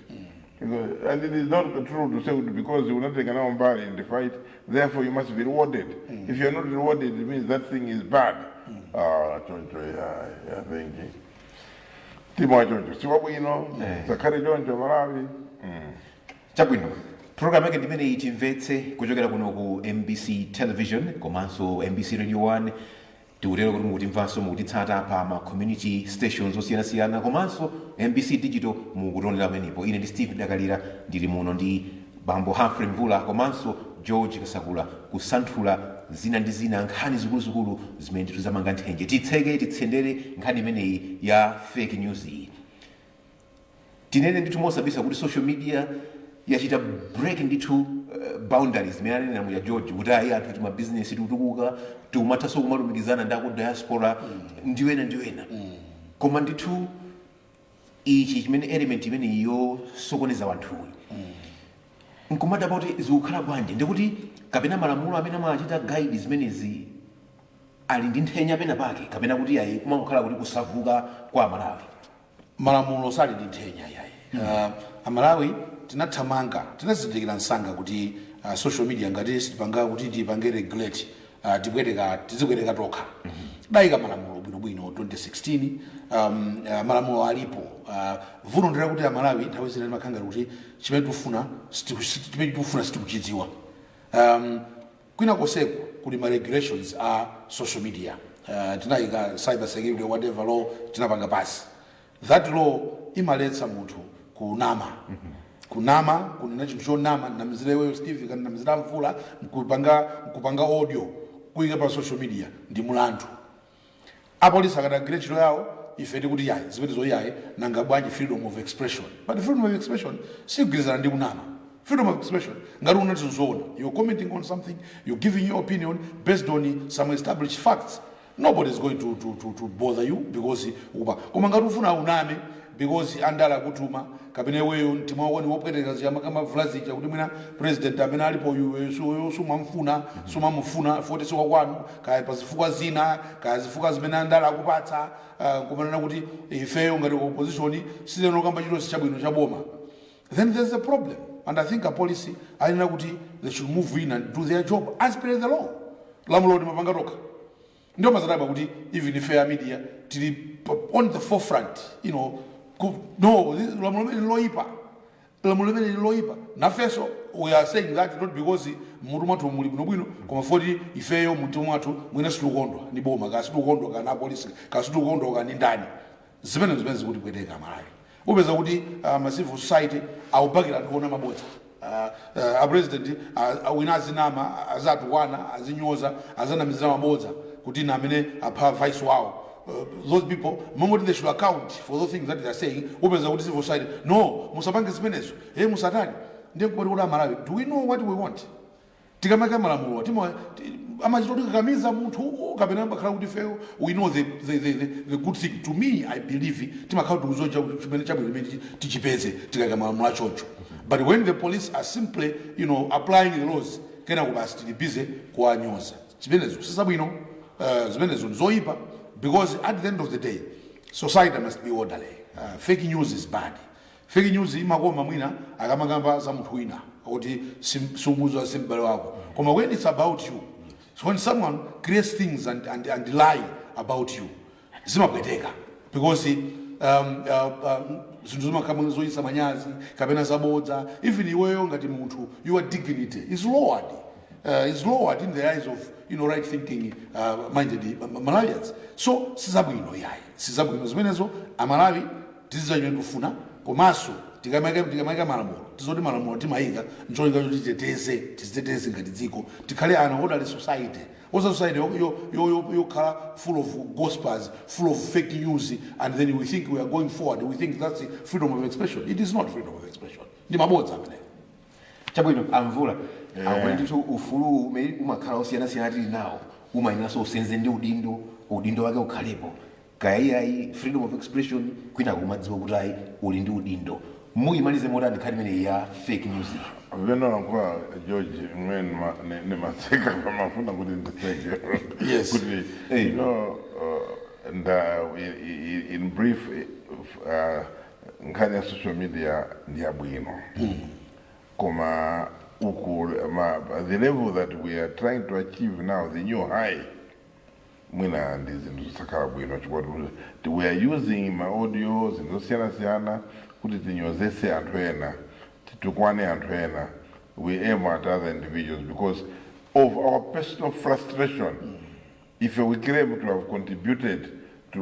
And it is not true to say that because you will not take an mbali in the fight, therefore you must be rewarded. If you're not rewarded, it means that thing is bad. Ah, choncho ya, I think mtima wa choncho siwabwino, sakhale choncho Malawi. Chabwino, program yake ndimene itimvetse kuchokera kuno ku MBC Television komanso MBC Radio 1. Tikutero kuti mukutimvanso, mukutitsata pa ma community stations osiyanasiyana komanso MBC Digital mukutionera pamenepo. Ine ndi Steve Dakalira, ndili muno ndi bambo Humphrey Mvula komanso George Kasakula, kusanthula zina ndi zina, nkhani zikuluzikulu zimene ndithu zamanga nthenje. Titseke, titsendere nkhani imeneyi ya fake news iyi. Tinene ndithu mosabisa kuti social media yachita break ndithu boundaries imene anenera muja George, kuti ayi, anthu timabizinesi tikutukuka, tikumathanso kumalumikizana ndi aku diaspora ndiwena ndiwena. Koma ndithu ichi chimene element imene yosokoneza wanthuyi, nkumadabwa kuti zikukhala bwanji, ndikuti kapena malamulo amene amachita guide zimenezi ali ndi nthenya pena pake, kapena kuti ayi, kumangokhala kuti kusavuka kwa Amalawi. Malamulo sali ndi nthenya yayi. Amalawi tinathamanga, tinazindikira msanga kuti social media ngati sitipanga kuti tipange regulate, tibwereka, tizibwereka tokha. Dayika malamulo bwinobwino 2016. Malamulo alipo. Vuto ndira kuti Amalawi nthawi zina timakhala ngati kuti chimene tikufuna sitikuchidziwa. Kwina koseko kuli ma regulations a social media. Tinayika cyber security whatever law, tinapanga pasi. That law imaletsa munthu kunama, kunama, kunena chinthu chonama, namizira iweyo Steve kana namizira Mvula, nkupanga audio kuyika pa social media, ndi mulandu. Apolisi akadagwira ntchito yawo, ife tikuti yayi, zimenezo yayi, nanga bwanji freedom of expression? But freedom of expression sigwirizana ndi kunama. Freedom of expression, ngati unati zoona, you're commenting on something, you're giving your opinion based on some established facts, nobody is going to bother you because ukupa. Koma ngati ufuna uname because andala akutuma, kapena iweyo mtima wako ni wopweteka, ziyamakama zija kuti mwina president amene alipo uyu sumamfuna, sumamufuna foti siwakwanu, kaya pa zifukwa zina, kaya zifukwa zimene andala akupatsa, kumanena kuti ifeyo ngati opposition sitinokamba chilichonse chabwino chaboma, then there's a problem. And I think a police ayenera kuti they should move in and do their job as per the law. Lamulo timapanga tokha. Ndio mazadabwa kuti even ife ya media tili on the forefront, no, lamulo limene loyipa, lamulo limene loyipa. Nafenso we are saying that not because mutu mwathu muli bwinobwino, koma foti ifeyo mutu mwathu mwina sitikukondwa ndi boma, ka sitikukondwa kana apolisi, ka sitikukondwa kani ndani. Zimene zimene zikutipweteka Malawi, upeza kuti ma civil society awubakira anthu ona mabodza. A president wina azinama, azatukwana, azinyoza, azanamizira mabodza kuti na amene apha vice wawo. Those people momoti they should account for those things that they are saying, upeza kuti civil society, no, musapange zimenezo, hey, musatani. Ndiye nkumati kuti Amalawi, do we know what we want? Tikamaka malamulo amachita tikakamiza munthu kapena makhala kuti ifeyo we know the good thing. To me, I believe timakhala tikuzocha chimene chabwino chimene tichipeze tikaka malamulo achoncho. But when the police are simply applying the laws, kenako basi tili busy kuwanyoza, zimenezo sizabwino. Zimenezo ndizoyipa because at the end of the day society must be orderly. Fake news is bad. Fake news imakoma mwina akamakamba za munthu wina kuti sumuzwa, si m'bale wako, koma when it's about you, so when someone creates things and lie about you, zimapweteka because zinthu zimakhala zoyisa manyazi kapena zabodza. Even iweyo ngati munthu, your dignity is lowered in the eyes of right thinking minded Malawians. So sizabwino yayi, sizabwino zimenezo. Amalawi tizidziwa chimene tikufuna, komanso tikamayika malamulo tizoti malamulo timayika ncholinga choti titeteze, tiziteteze ngati dziko, tikhale an orderly society, osa society yokhala full of gospels, full of fake news, and then we think we are going forward. We think that's freedom of expression. It is not freedom of expression, ndi mabodza ameneyo. Chabwino, amvula akuti ndithu ufulu umene umakhala osiyanasiyana tili nawo umayeneranso usenze ndi udindo, udindo wake ukhalepo. Kaya iyayi freedom of expression, kwina kumadziwa kuti ayi, uli ndi udindo. Muyimalize motani nkhani imeneyi ya fake news? Veno lankhula George mwen nimaseka pamafuna kuti ndiseke. Kuti nda in brief, nkhani ya social media ndi yabwino, koma uku the level that we are trying to achieve now, the new high, mwina ndi zinthu zosakhala bwino chifukwa kuti we are using ma audio, zinthu zosiyanasiyana kuti tinyozese anthu ena, titukwane anthu ena. We aim at other individuals because of our personal frustration. If we claim to have contributed to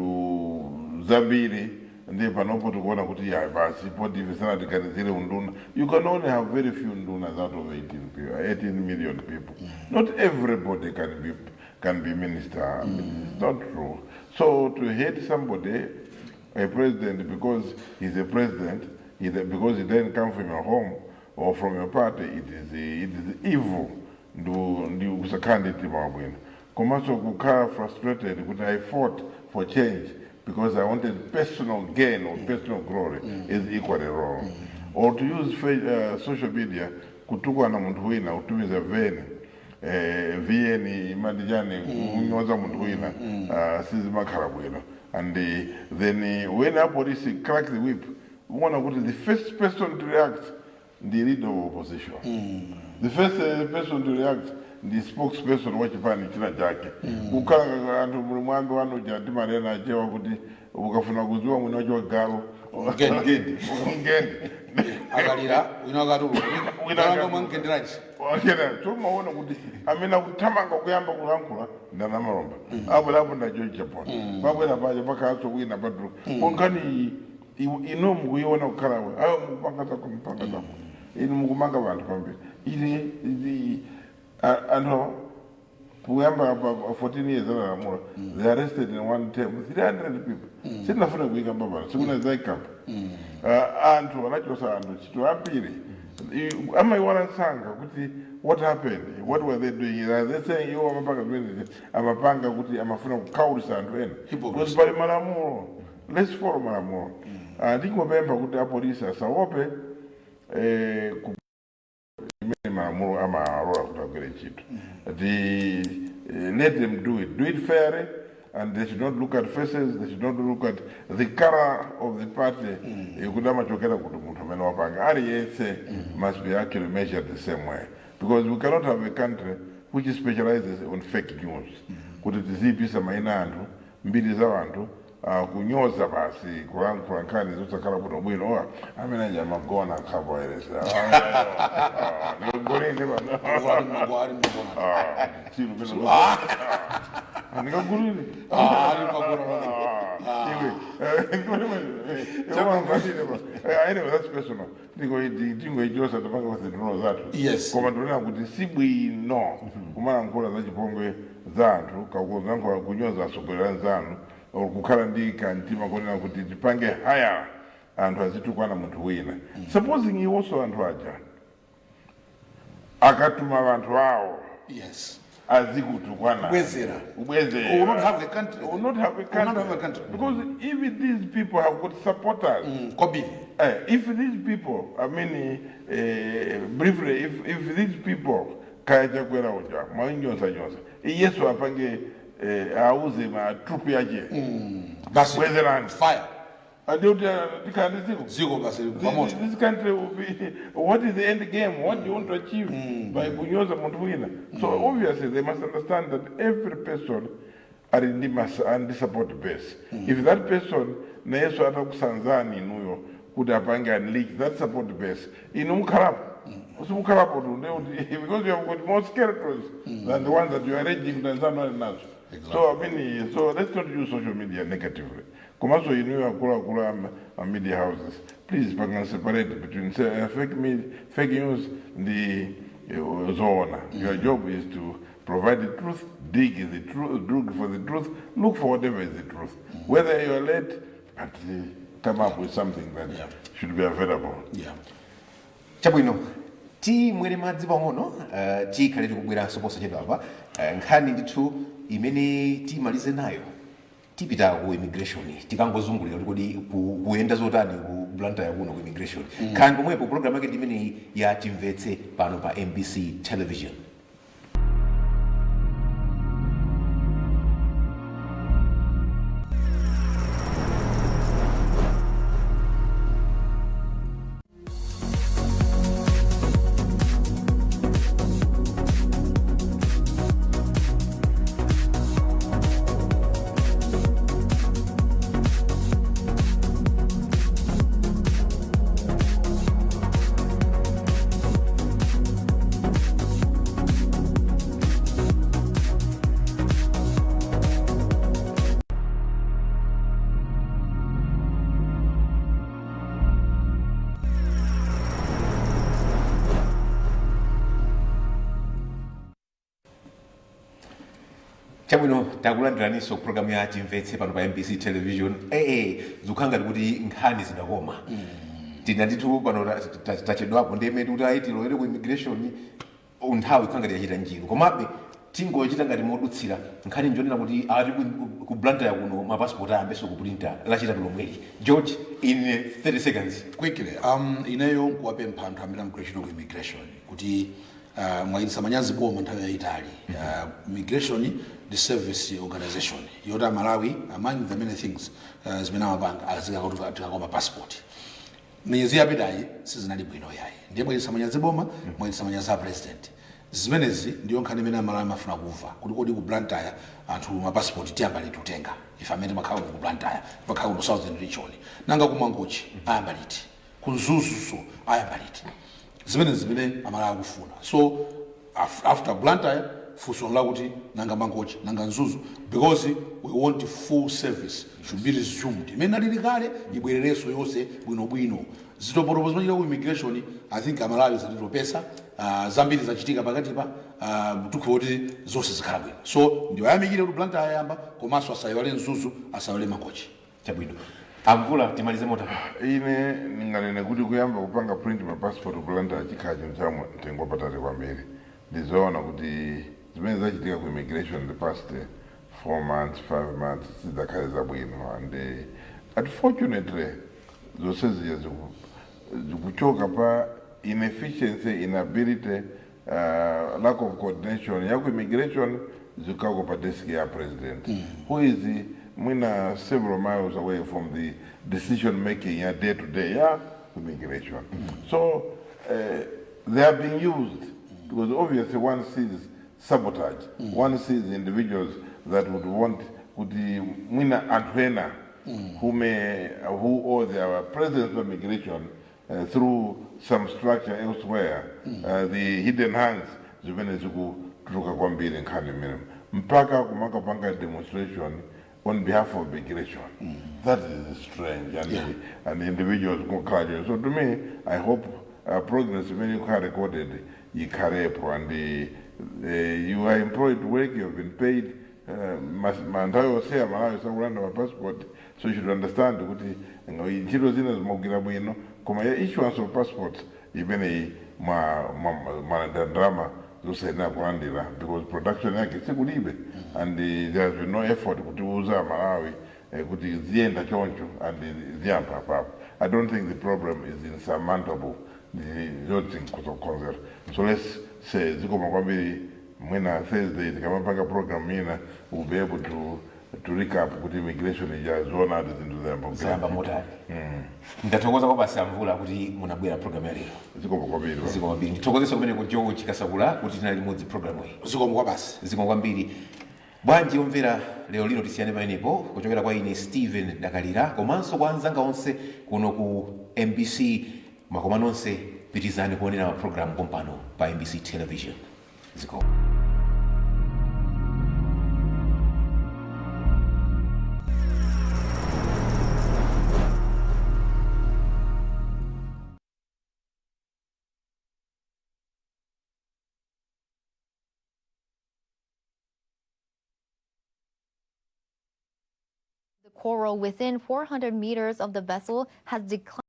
zambiri, ndiye panopo tikuona kuti ya basi, poti ife sanatiganizire unduna. You can only have very few ndunas out of 18 people, 18 million people. Not everybody can be minister. It's not true. So to hate somebody, a president, because he's a president, because he didn't come from your home or from your party, it is evil. Ndi kusakhala ndi mtima wabwino, komanso kukhala frustrated kuti I fought for change because I wanted personal gain or personal glory is equally wrong. Or to use social media kutukwana munthu wina, kutumiza veni vn imandijani kunyoza munthu wina, sizimakhala bwino. And then when apolisi crack the whip, uona kuti the first person to react ndi leader of opposition, the first person to react ndi spokesperson wa chipani china chake. Kukhala anthu muli mwambi wanu uja timanena achewa kuti ukafuna kudziwa mwini wacho wagalu, Ngende. ngende. Akalira wina akatuluka. Wina Kalanga akatuluka. Mwankenderanji. Wakena tumaona kuti amene akuthamanga kuyamba kulankhula ndanamalomba apo lapo nda George Chaponda, pabwera paja pakhalanso wina patuluka konkhani iyi. Ino mukuiona kukhalawe ayo mukupanga zako, mupanga zako, inu mukumanga vanthu kwambiri. Ine anthu kuyamba pa 14 years analamula, they arrested in one term 300 people. Sindinafuna kuyikamba pano, sikuna zaikamba. Anthu anachosa anthu ntchito ambiri. Amayiwala msanga kuti what happened, what were they doing? Are they saying iwo amapanga zimene amapanga kuti amafuna kukhawulisa anthu ena? Hypocrisy. Because pali malamulo, let's follow malamulo. Ndingopempha kuti apolisi asaope imene malamulo amalola kuti agwire ntchito. Let them do it, do it fairly, and they should not look at faces, they should not look at the color of the party kuti amachokera kuti munthu amene wapanga. Aliyense must be actually measured the same way, because we cannot have a country which specializes on fake news, kuti tiziyipisa mayina anthu, mbiri za anthu, kunyoza basi, kulankhula nkhani zosakhala bwinobwino. Owa amene aja amagona akhapo ayeresa ndikagulini pano. Ali mmagona, ali mmagona. Ndikagulini. Ah, ali mmagona. Iwe, anyway, that's personal. Tingoichosa tapanga pasindino zathu. Koma ndionera kuti si bwino kumalankhula za chipongwe za anthu, kakulankhula kunyoza atsogoleri anzanu, or kukhala ndi kamtima konena kuti tipange haya anthu azitukwana munthu wina. Supposing iwonso anthu aja akatuma anthu awo azikutukwana. Kubwezera. Kubwezera. We will not have a country. We will not have a We will not country. have a country. Because even these people have got supporters. Kwambiri. If these people, I mean, briefly, if these people, kaya Chakwera uja, mwainyoza nyoza, Yesu apange auze ma troop yache. Basi. Bwezerani. Fire. Adiuti tikhala ndi dziko. Dziko basi pamoto. This country will be, what is the end game? What do you want to achieve by kunyoza munthu wina? So obviously they must understand that every person ali ndi ndi support base. If that person nayenso atakusanzani inuyo kuti apange unleash that support base, inu mukhalapo. Simukhalapo tu ndekuti because you have got more skeletons than the ones that you are arranging kuti anzanu ali nazo. So I mean, so let's not use social media negatively. Komanso inuyo akuluakulu a media houses, please pangani separate between say, fake media, fake news ndi zoona. Your job is to provide the truth, dig the truth, look for the truth, look for whatever is the truth. Whether you are late, but come up with something that should be available. Chabwino, timwere madzi pang'ono, tikhale tikubweranso posachedwapa. Nkhani ndithu imene timalize nayo, tipita ku immigration, tikangozungulira kuti kodi kuyenda zotani ku Blantyre kuno ku immigration. Nkhani pomwepo, program yake ndimeneyi ya Timvetse pano pa MBC Television. Chabwino, takulandiraninso programu ya Timvetse pano pa MBC Television. Ee, zikukhala ngati kuti nkhani zidakoma. Tina ndithu pano tachedwapo ndemeti kuti ayi tilowere ku immigration, nthawi ikukhala ngati yachita njiru, komabe tingochita ngati modutsira. Nkhani njonena kuti ali ku Blantyre kuno mapasipoti ayambenso kuprinta Lachitatu lomweli. George, in 30 seconds. Quickly, ineyo nkuwapempha anthu amene amagwira ku immigration kuti mwachititsa manyazi boma nthawi yayitali. Immigration ndi service organization yoti Amalawi, among the many things zimene amapanga, azikakopa passport. Miyezi yapitayi sizinali bwino yayi, ndiye mwachititsa manyazi boma, mwachititsa manyazi a president. Zimenezi ndiyo nkhani imene Amalawi amafuna kumva, kuti kodi ku Blantyre anthu mapasipoti tiyamba liti kutenga? Ife amene timakhala ku Blantyre, timakhala ku Southern Region, nanga ku Mangochi ayamba liti? Ku Mzuzuso ayamba liti? Zimene zimene Amalawi akufuna. So after Blantyre, funso lakuti nanga Mangochi, nanga Mzuzu, because we want full service should be resumed imene alili kale, ibwererenso yonse bwinobwino. Zitopotopo zimachita ku immigration, I think Amalawi zatitopesa. Zambiri zachitika pakatipa, tikufuna kuti zonse zikhala bwino. So ndiwayamikire kuti Blantyre ayamba, komanso asayiwale Mzuzu, asayiwale Mangochi. Chabwino, Amvula, timalize mota. Ine ndinganene kuti kuyamba kupanga print ma passport ku Blantyre chikhala chinthu cha mtengo wapatali kwambiri. Ndizoona kuti zimene zachitika ku immigration the past 4 months, 5 months sizidakhale zabwino, and unfortunately zonse zija zikuchoka pa inefficiency, inability, lack of coordination ya ku immigration, zikako pa desk ya president, who is mwina several miles away from the decision making ya day to day ya immigration. So they are being used because obviously one sees sabotage. One sees individuals that would want kuti mwina anthu ena who owe their presence of migration through some structure elsewhere, the hidden hands zimene zikutuluka kwambiri nkhani imene mpaka kumakapanga demonstration on behalf of migration. That is strange, and, and the individuals kukhala. So to me, I hope progress imene ikukhala recorded ikhalepo, and you are employed to work, you have been paid. Nthawi yonse Amalawi sakulanda ma passport, so you should understand kuti ntchito zina zimagwira bwino, koma ya issuance of passports imeneyi mwalandira ndalama zosayenera kulandira because production yake sikulibe, and there has been no effort kutiuza Amalawi kuti ziyenda choncho and ziyamba apapo. I don't think the problem is insurmountable, zoti nkuzokonzera. So let's say zikoma kwambiri. Mwina Thursday tikamapanga program ina, we'll be able to recap kuti immigration ija zoona ati zinthu zayamba. Zayamba motani. Ndathokoza kwa basi Amvula kuti munabwera program ya lero. Zikoma kwambiri. Zikoma kwambiri. Ndithokozeso kumene ku George Kasakula kuti tinali limodzi program iyi. Zikomo kwa basi. Zikomo kwambiri. Bwanji omvera, lero lino tisiyane pamenepo. Kuchokera kwa ine Stephen Dakalira komanso kwa anzanga onse kuno ku MBC, makoma nonse, pitizani kuonera mapulogalamu pompano pa MBC Television. Zikomo. The coral within 400 meters of the vessel has declined.